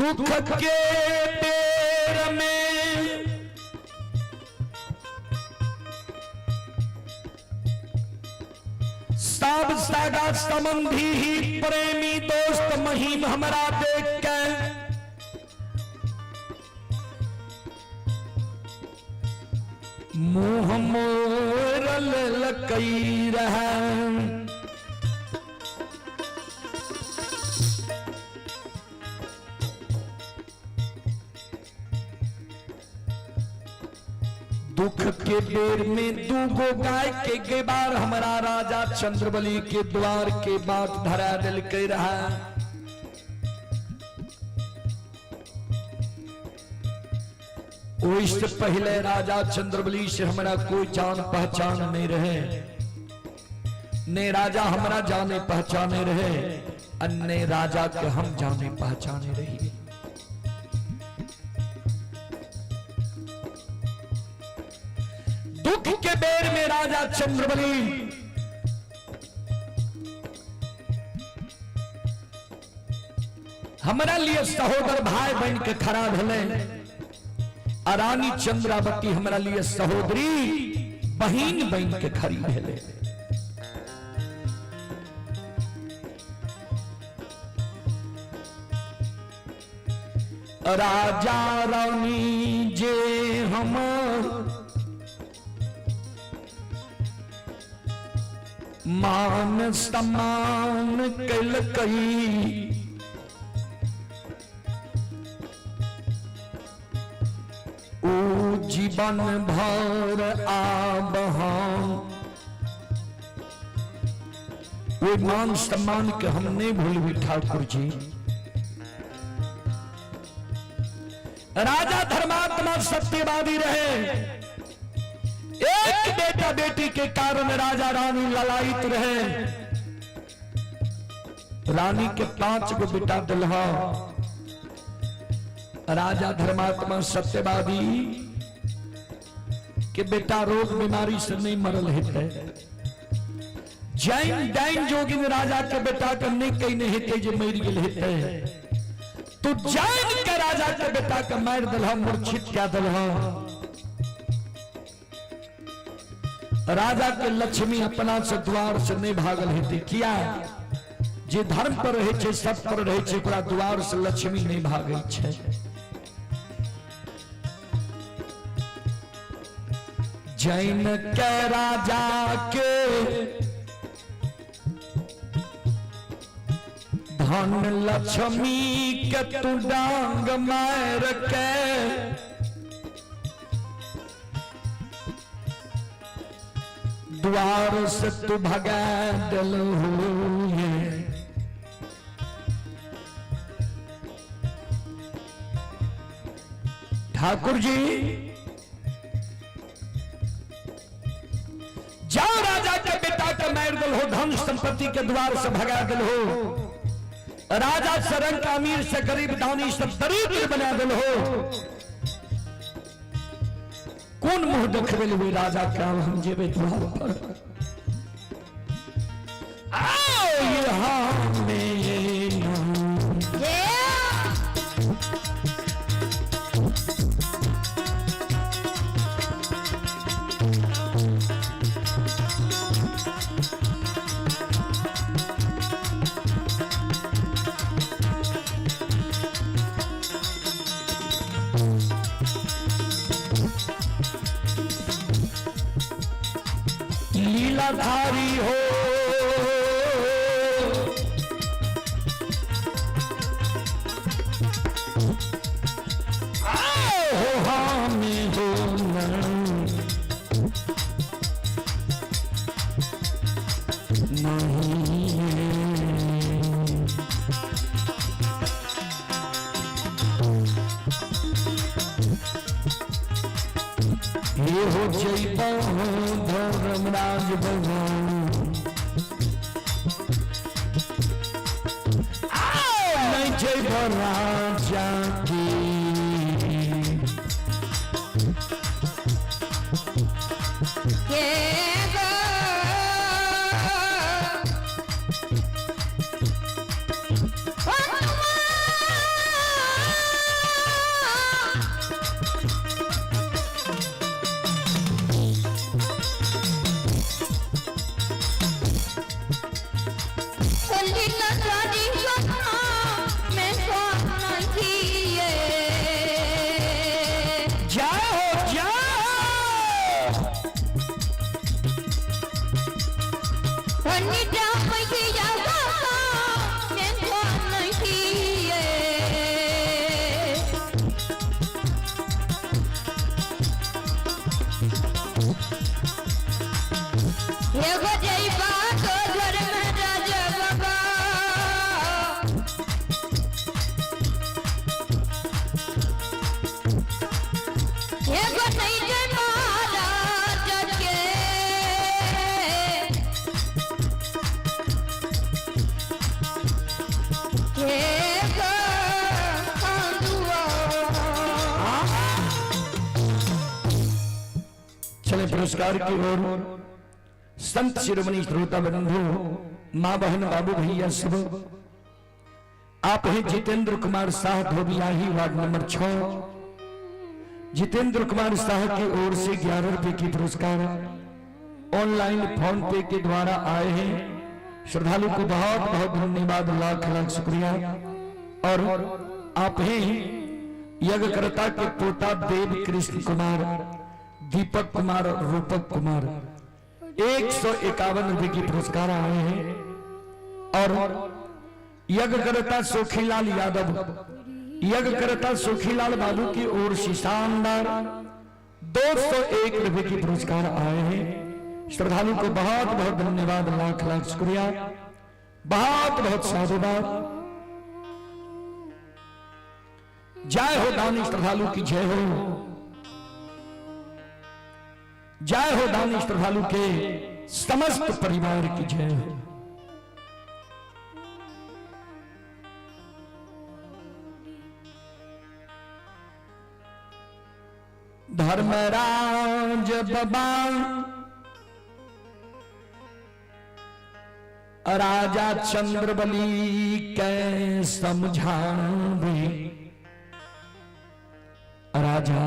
दुख के बेर में सब सगा संबंधी ही प्रेमी दोस्त महिम हमरा देख के मुंह मोरल लकई रहा। दुख के बेर में दूगो गाय के गेबार हमारा राजा चंद्रबली के द्वार के बाट धरा दिल के रहा। ओहि से पहले राजा चंद्रबली से हमारा कोई जान पहचान नहीं रहे, ने राजा हमारा जाने पहचाने रहे, अन्य राजा के हम जाने पहचाने रही। दुख के बेर में राजा चंद्रबली हमारा लिए सहोदर भाई बन के खड़ा भेले, आ रानी चंद्रावती हमारा लिए सहोदरी बहिन बन के खड़ी भेले। राजा रानी जे हम मान सम्मान कैलकई, ओ जीवन भर आब हम वो मान सम्मान के हम नहीं भूलबी ठाकुर जी। राजा धर्मात्मा सत्यवादी रहे, एक बेटा बेटी के कारण राजा रानी ललायित रहे। रानी के 5 गो बेटा दिलहा, राजा धर्मात्मा सत्यवादी के बेटा रोग बीमारी से नहीं मरल हेतै। जैन डाइन जोगिन राजा के बेटा के नहीं कहने हेतै जे मरि गेल हेतै। तू जैन के राजा के बेटा के मारि दलह, मूर्छित कए दलह। राजा के लक्ष्मी अपना से द्वार से नहीं भागल हेतै। किया? जे धर्म पर रहे छै, सब पर रहे छै, ओकरा द्वार से लक्ष्मी नहीं भागै छै। जैन के राजा के धन लक्ष्मी के तू डांग मार के द्वार से तू भगा दिलहु। ठाकुर जी जाओ, राजा के बेटा के मार दिल हो, धन संपत्ति के द्वार से भगा दिल हो, राजा से रंग अमीर से गरीब, दानी से दरिद्र बना दिल हो। कोन मुंह देखबे हुए राजा के? हम जेबे द्वार पर। आओ यहाँ में लीलाधारी हो, आओ हमें हो नहीं। ये हो जय धर्मराज भगवान, नहीं जय राजा की। जय हो जय। चले पुरस्कार की ओर। संत शिरोमणि श्रोता बंधु, माँ बहन बाबू भैया सब, आप हैं जितेंद्र कुमार शाह धोबियाही वार्ड नंबर 6। जितेंद्र कुमार शाह की ओर से 11 रुपए की पुरस्कार ऑनलाइन फोन पे के द्वारा आए हैं। श्रद्धालु को बहुत बहुत धन्यवाद, लाख लाख शुक्रिया। और आप हैं यज्ञकर्ता के पोता देव कृष्ण कुमार, दीपक कुमार, रूपक कुमार, 151 रुपए की पुरस्कार आए हैं। और यज्ञकर्ता सुखीलाल यादव, यज्ञकर्ता सुखीलाल बाबू की ओर से शानदार 201 रुपए की पुरस्कार आए हैं। श्रद्धालु को बहुत बहुत धन्यवाद, लाख लाख शुक्रिया, बहुत बहुत साधुवाद। जय हो दानी श्रद्धालु की जय हो, जय हो दानी श्रद्धालु के समस्त परिवार की जय हो। धर्मराज बाबा राजा चंद्रबली के समझावे। राजा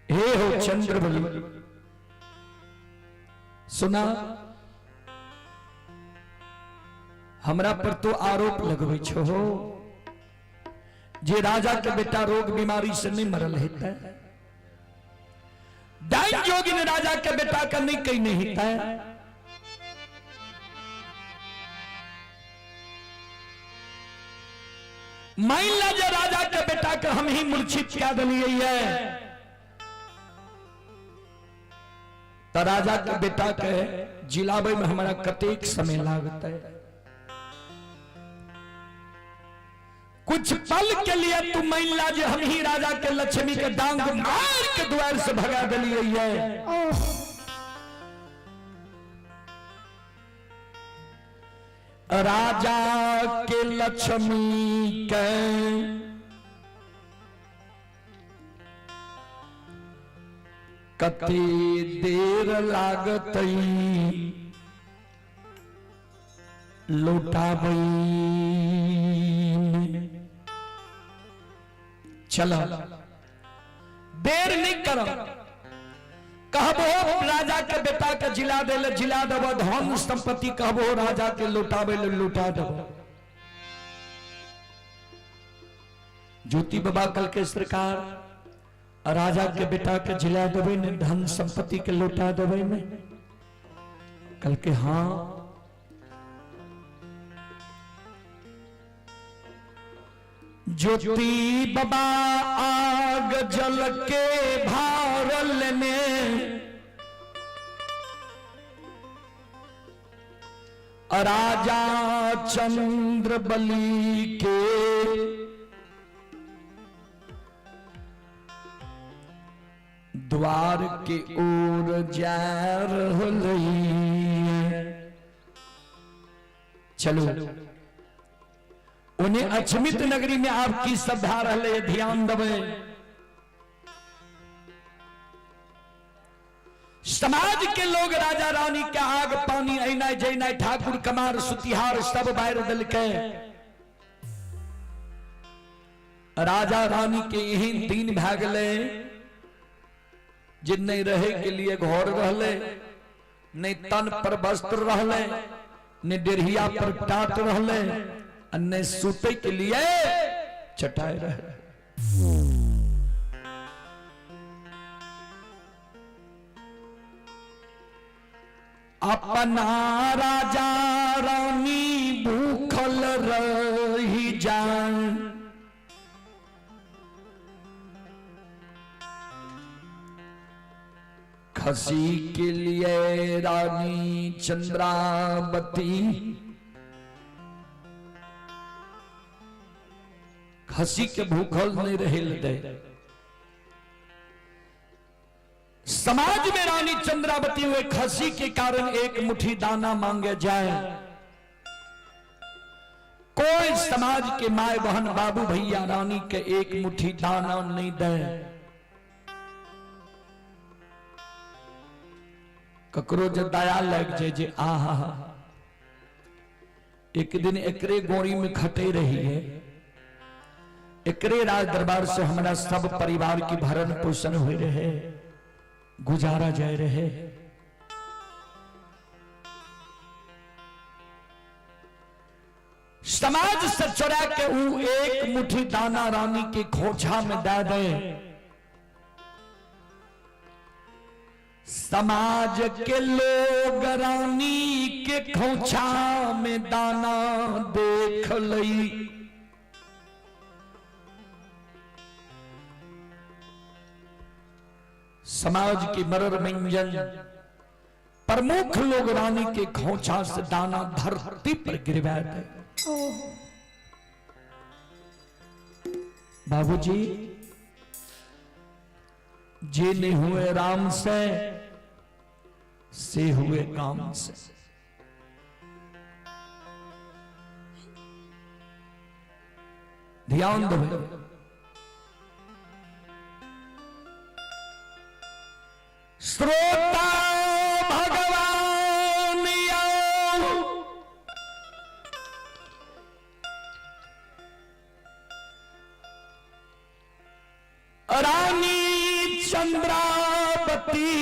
हे हो चंद्रबली, सुना, हमरा पर तो आरोप लगबै छो जे राजा के बेटा रोग बीमारी से नहीं मरल हेतै, डाइन जोगिन राजा के बेटा के नहीं कहीं हेतै। मान ला जे राजा के बेटा के हम ही मूर्छित कह दिलियै है, त राजा के बेटा के जिलाबै में हमारा कतेक समय लागतै। कुछ पल के लिए तू मान ला जे हम ही राजा के लक्ष्मी के डांग मार के द्वार से भगा दिलियै है। राजा के लक्ष्मी के कते देर लागतई लौटाबई। चलो देर नहीं करो, कहबो राजा के बेटा के जिला दे ले जिला देबो, धन संपत्ति कहबो राजा के लौटाबे ले लौटा देबो। ज्योति बाबा कल के सरकार राजा के बेटा के जिला देबे ने, धन संपत्ति के लौटा देबे ने। कल के हाँ। ज्योति बाबा आग जल के भारल में राजा चंद्र बलि के द्वार के ओर जा रहलै। चलो उन्हें अचमित नगरी में आपकी सभा रहले, ध्यान दबे। समाज के लोग राजा रानी के आग पानी ऐनाय जैनाय ठाकुर कमार सुतिहार सब बाहर दल के राजा रानी के यही दिन भए गेलै जे नहीं रहे के लिए घर रहले, नहीं तन पर वस्त्र रहले, नहीं डेढ़िया पर टाट रहले, आ नहीं सुते के लिए चटाई रहे। अपना राजा रानी भूखल रही जान, खसी के लिए रानी चंद्रावती खसी के भूखल नहीं रहे दे। समाज में रानी चंद्रावती हुए खसी के कारण एक मुट्ठी दाना मांगे जाए, कोई समाज के माए बहन बाबू भैया रानी के एक मुट्ठी दाना नहीं दे। ककरो जे दया लग जाए जे आहा एक दिन एकरे गोरी में खटे रही है, एकरे राज दरबार से हमारा सब परिवार की भरण पोषण हो रहे, गुजारा जाए रहे। समाज से चुरा के ऊ एक मुट्ठी दाना रानी के खोछा में दे दे। समाज के लोग रानी के खोछा में दाना देख लई। समाज के मरर मंजन प्रमुख लोग रानी के खोछा से दाना धरती पर गिरवा दे। बाबूजी जे नहीं हुए राम से हुए काम से। ध्यान दो। रानी चंद्रावती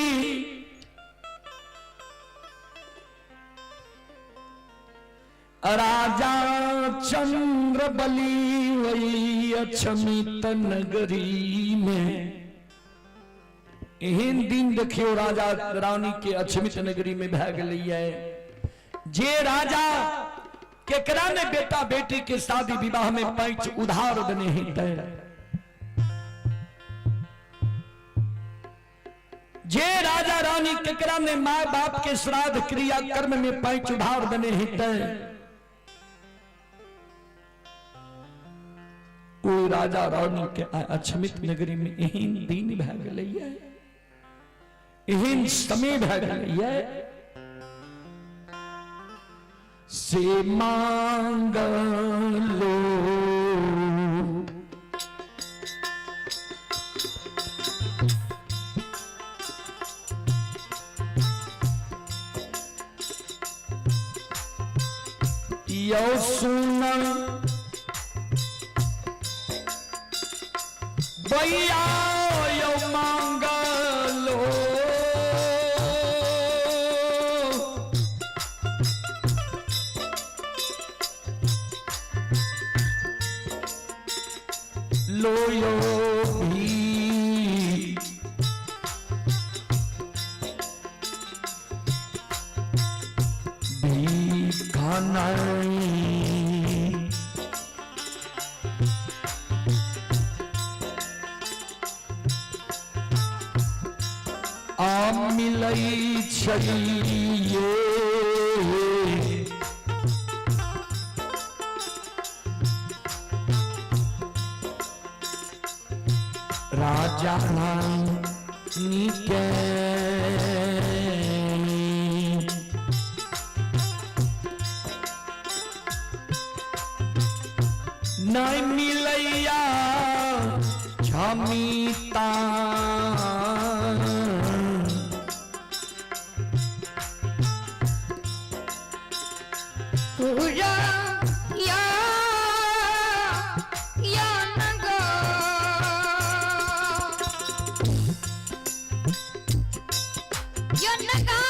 राजा चंद्र बली वही अक्षमित नगरी में। एहन दिन देखियो राजा रानी के अक्षमित नगरी में भए गेलैये। जे राजा केकरा ने बेटा बेटी के शादी विवाह में पैंच उधार देने हेतै, जे राजा रानी केकरा ने माय बाप के श्राद्ध क्रिया कर्म में पैंच उधार देने हेतै, ओ राजा रानी के अक्षमित नगरी में एहन दिन भए गेलैये, एहन समय भए गेलैये से मांग लो यो सुन भैया यो मांग लो लो यो भी भीखाना आ मिलै छैये राजा रानी के नहीं मिलैया झमीता पूरा या या नगा या नगा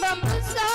बमसा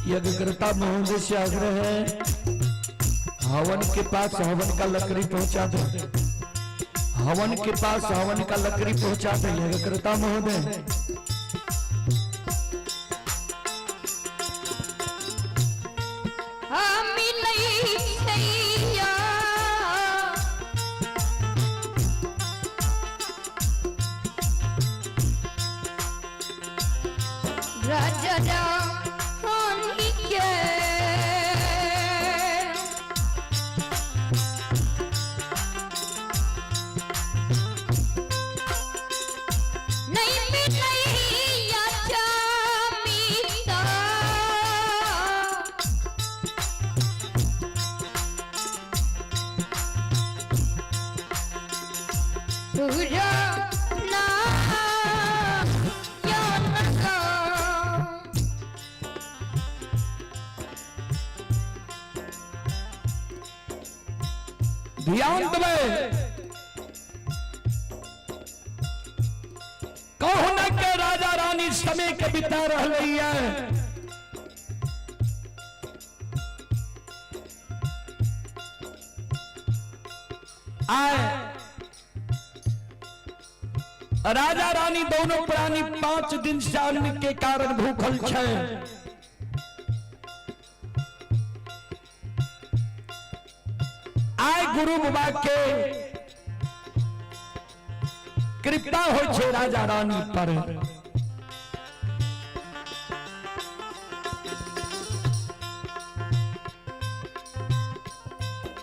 यज्ञकर्ता महोदय से आग्रह है, हवन के पास हवन का लकड़ी पहुंचा दो, हवन के पास हवन का लकड़ी पहुंचा दो यज्ञकर्ता महोदय। राजा रानी के नहीं मिलैया चामीता पूरा ना या नगा ध्यान देवे, कहुना के राजा रानी समय के बिता रही है। आए राजा रानी दोनों प्राणी 5 दिन से अन्न के कारण भूखल छे। आए गुरु बाबा के कृपा हो छे राजा रानी पर।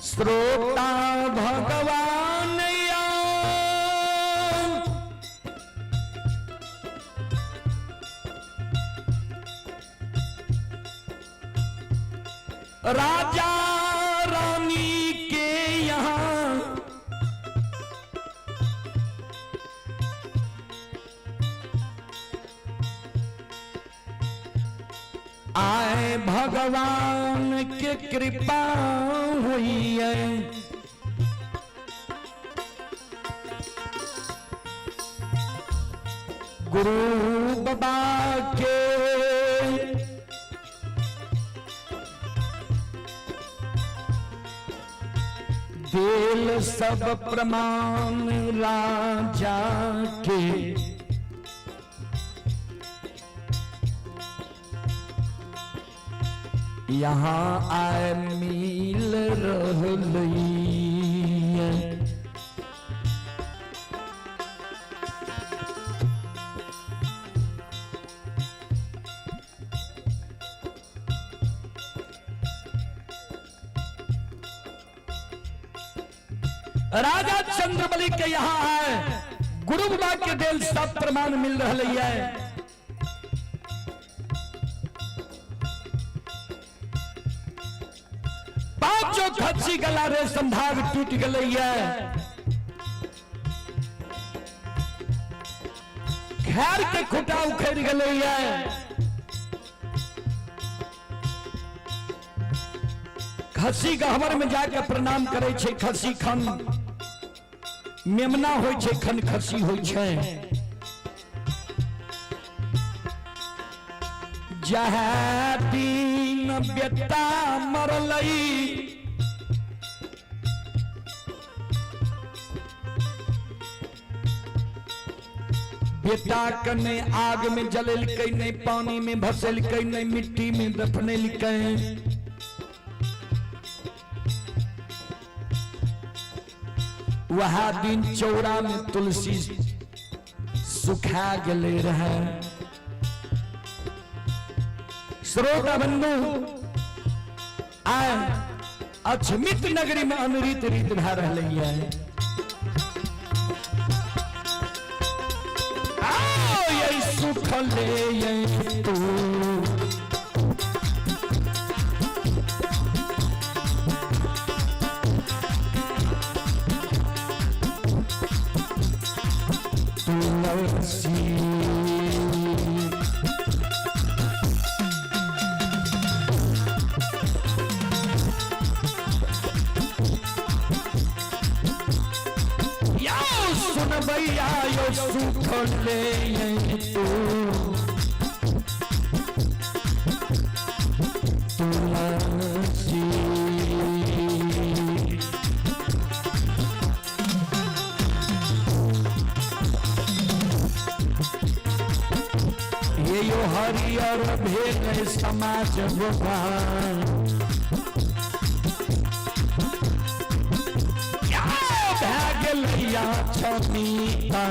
श्रोता भगवान राजा रानी के यहां आए भगवान के कृपा हुई है। गुरु बाबा के दिल सब प्रमाण राजा के, यहाँ आए मिल रहली। राजा चंद्रबली के यहाँ आए गुरु बाबा के दिल सब प्रमाण मिल रहा है। पांचों खच्ची गला रेशम धाग टूट गई है। खैर के खुटा उखड़ गई है। खसी गहवर में जाके प्रणाम करे छे। खसी खन मेमना होय छे, खन खसी होय छे। जहाँ दिन बेटा मरलई बेटा कने आग में जलेलकै, नहीं पानी में भसेलकै, नहीं मिट्टी में दफनेलकै। वह दिन चौरा में तुलसी सुखा गले रहे। श्रोता बंधु आए अछमित नगरी में अनरीत रीत भा रही है। आओ ये सुख ले ये तू तुलसी। सुन भैया यो सुख ले तू तुलसी। ये यो हरियर भेल समाज भगवान भै छमीता।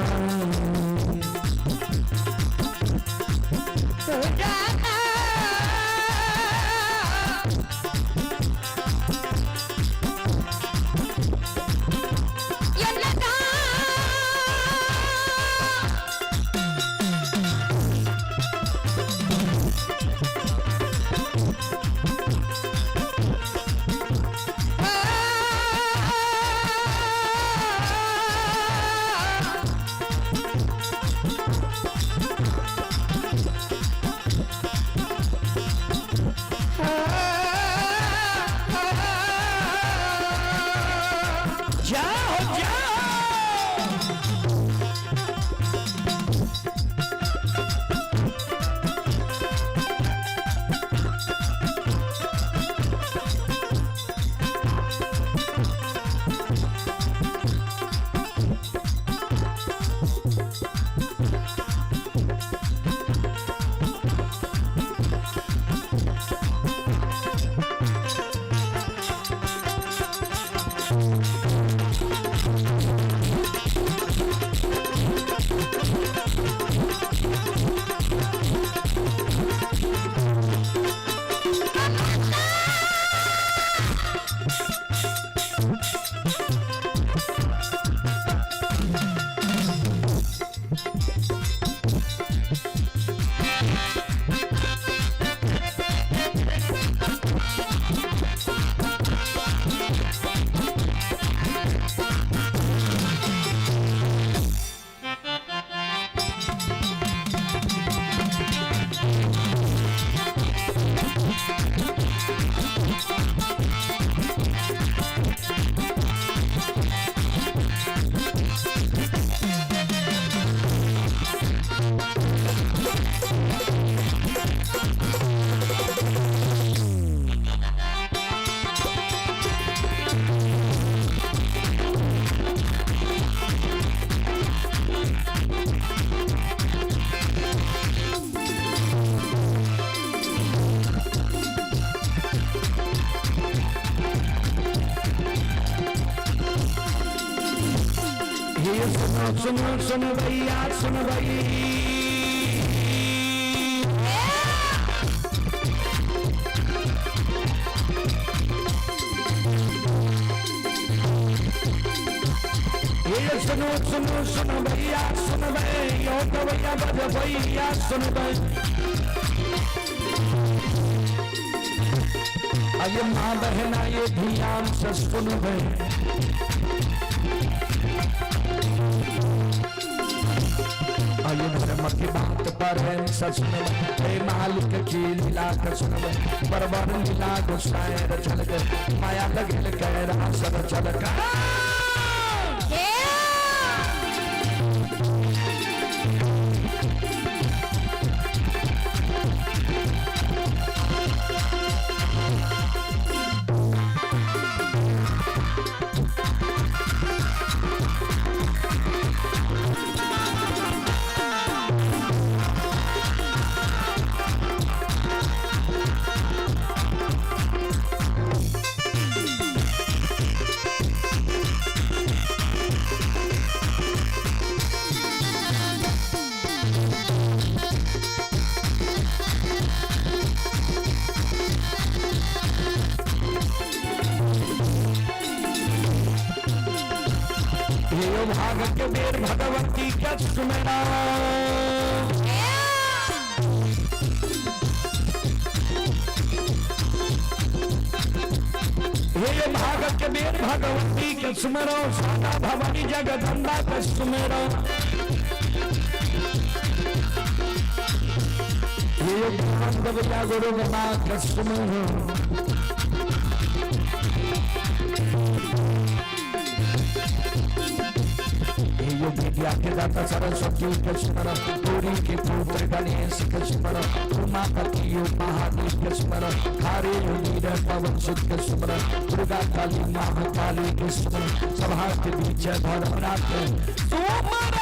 सुनो सुनो सुन भैया सुन भई। ये सुनो सुनो सुनो भैया सुन भई, यो गवैया बज भैया सुन भई। अये माँ बहना ये ध्यान से सुन भई। अये धर्म की बात पर है सुन हे मालिक की लीला का सुन बरबर लीला गुस्साए चल गए माया लगल कैरा सर चल कर। भाग के बेर भगवती के सुमेरा हे भाग के बेर भगवती के सुमेरो सादा भवानी जगदम्बा के सुमेरो। हे गवैया गुरु बाबा के सुमेरो। विद्या के दाता सरस्वती के स्मर, पूरी के पुत्र गणेश के स्मर, उमापति महादेव के स्मर, खारे वीर पवन सुत के स्मर, दुर्गा काली महाकाली के स्मर, सभा के बीच धर्मराज सुमर।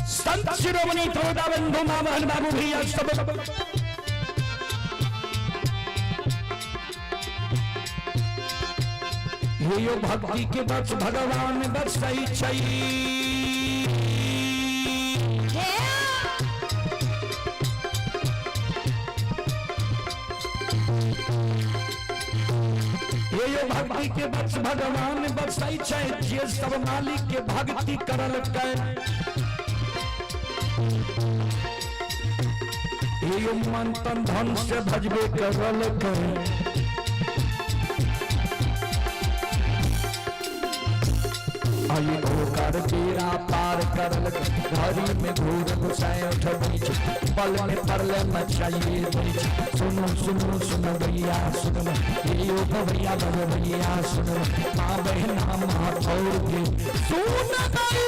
संत शिरोमणि बंधु मोहन बाबू भैया सब ये यो भक्ति के बस भगवान बसई छई। ये यो भक्ति के बस भगवान बसई छई, जे सब मालिक के भक्ति करल कै। ये मन तन धन से भजबे करल कै। आई ओकर बेड़ा पार करल घड़ी में घूर घुसाए उठबै छै, पल में परले मचाइए दै छै। सुनो सुनो सुनो भैया सुनो, यो भैया भैया सुनो, माँ बहना माँ छोड़ के सुन गई।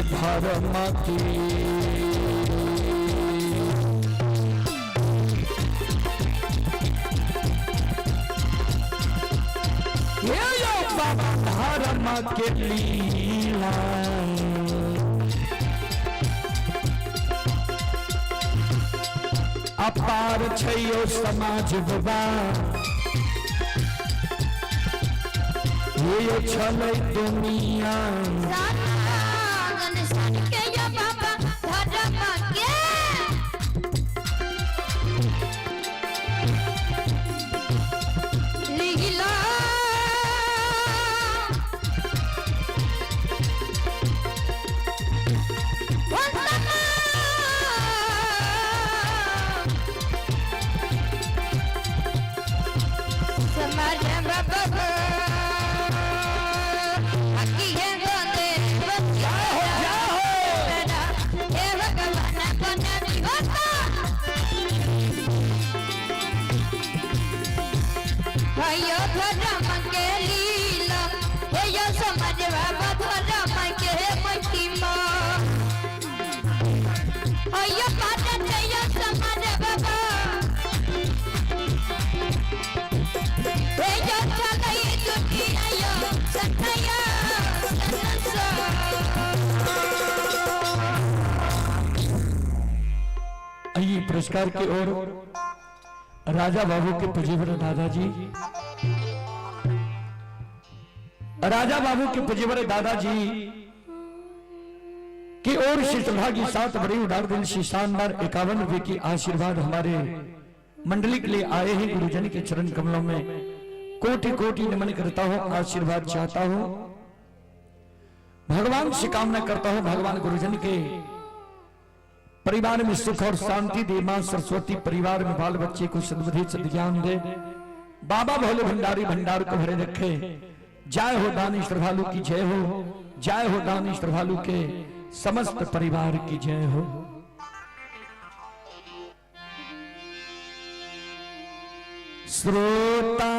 धर्म के। ये यो बाबा धर्म के लीला। अपार छैयो समाज बाबा, ये छलै दुनिया। संसार के यो बाबा धर्म के लीला। वंदना समाज बाबा अकी है गोदे। जय हो, जय हो। हे भगवान बना होता भयो धर्म के लीला, हे यो समाज बाबा धर्म के महिमा। हयो पाटन यो समाज बाबा, हे यो चलै दुनिया यो सत्या संसार। आइए पुरस्कार की ओर राजा बाबू के पुजीवर दादाजी, राजा बाबू के पुजीवर दादाजी की ओर से सौभाग्य सात बड़ी उदार दिल से शानदार 51 रुपए की आशीर्वाद हमारे मंडली के लिए आए हैं। गुरुजन के चरण कमलों में कोटि कोटि नमन करता हूं, आशीर्वाद चाहता हूं, भगवान से कामना करता हूं, भगवान गुरुजन के परिवार में सुख और शांति दे, मां सरस्वती परिवार में बाल बच्चे को सद्बुद्धि सद्ज्ञान दे, बाबा भोले भंडारी भंडार को भरे रखे। जय हो दानी श्रद्धालु की जय हो, जय हो दानी श्रद्धालु के समस्त परिवार की जय हो। श्रोता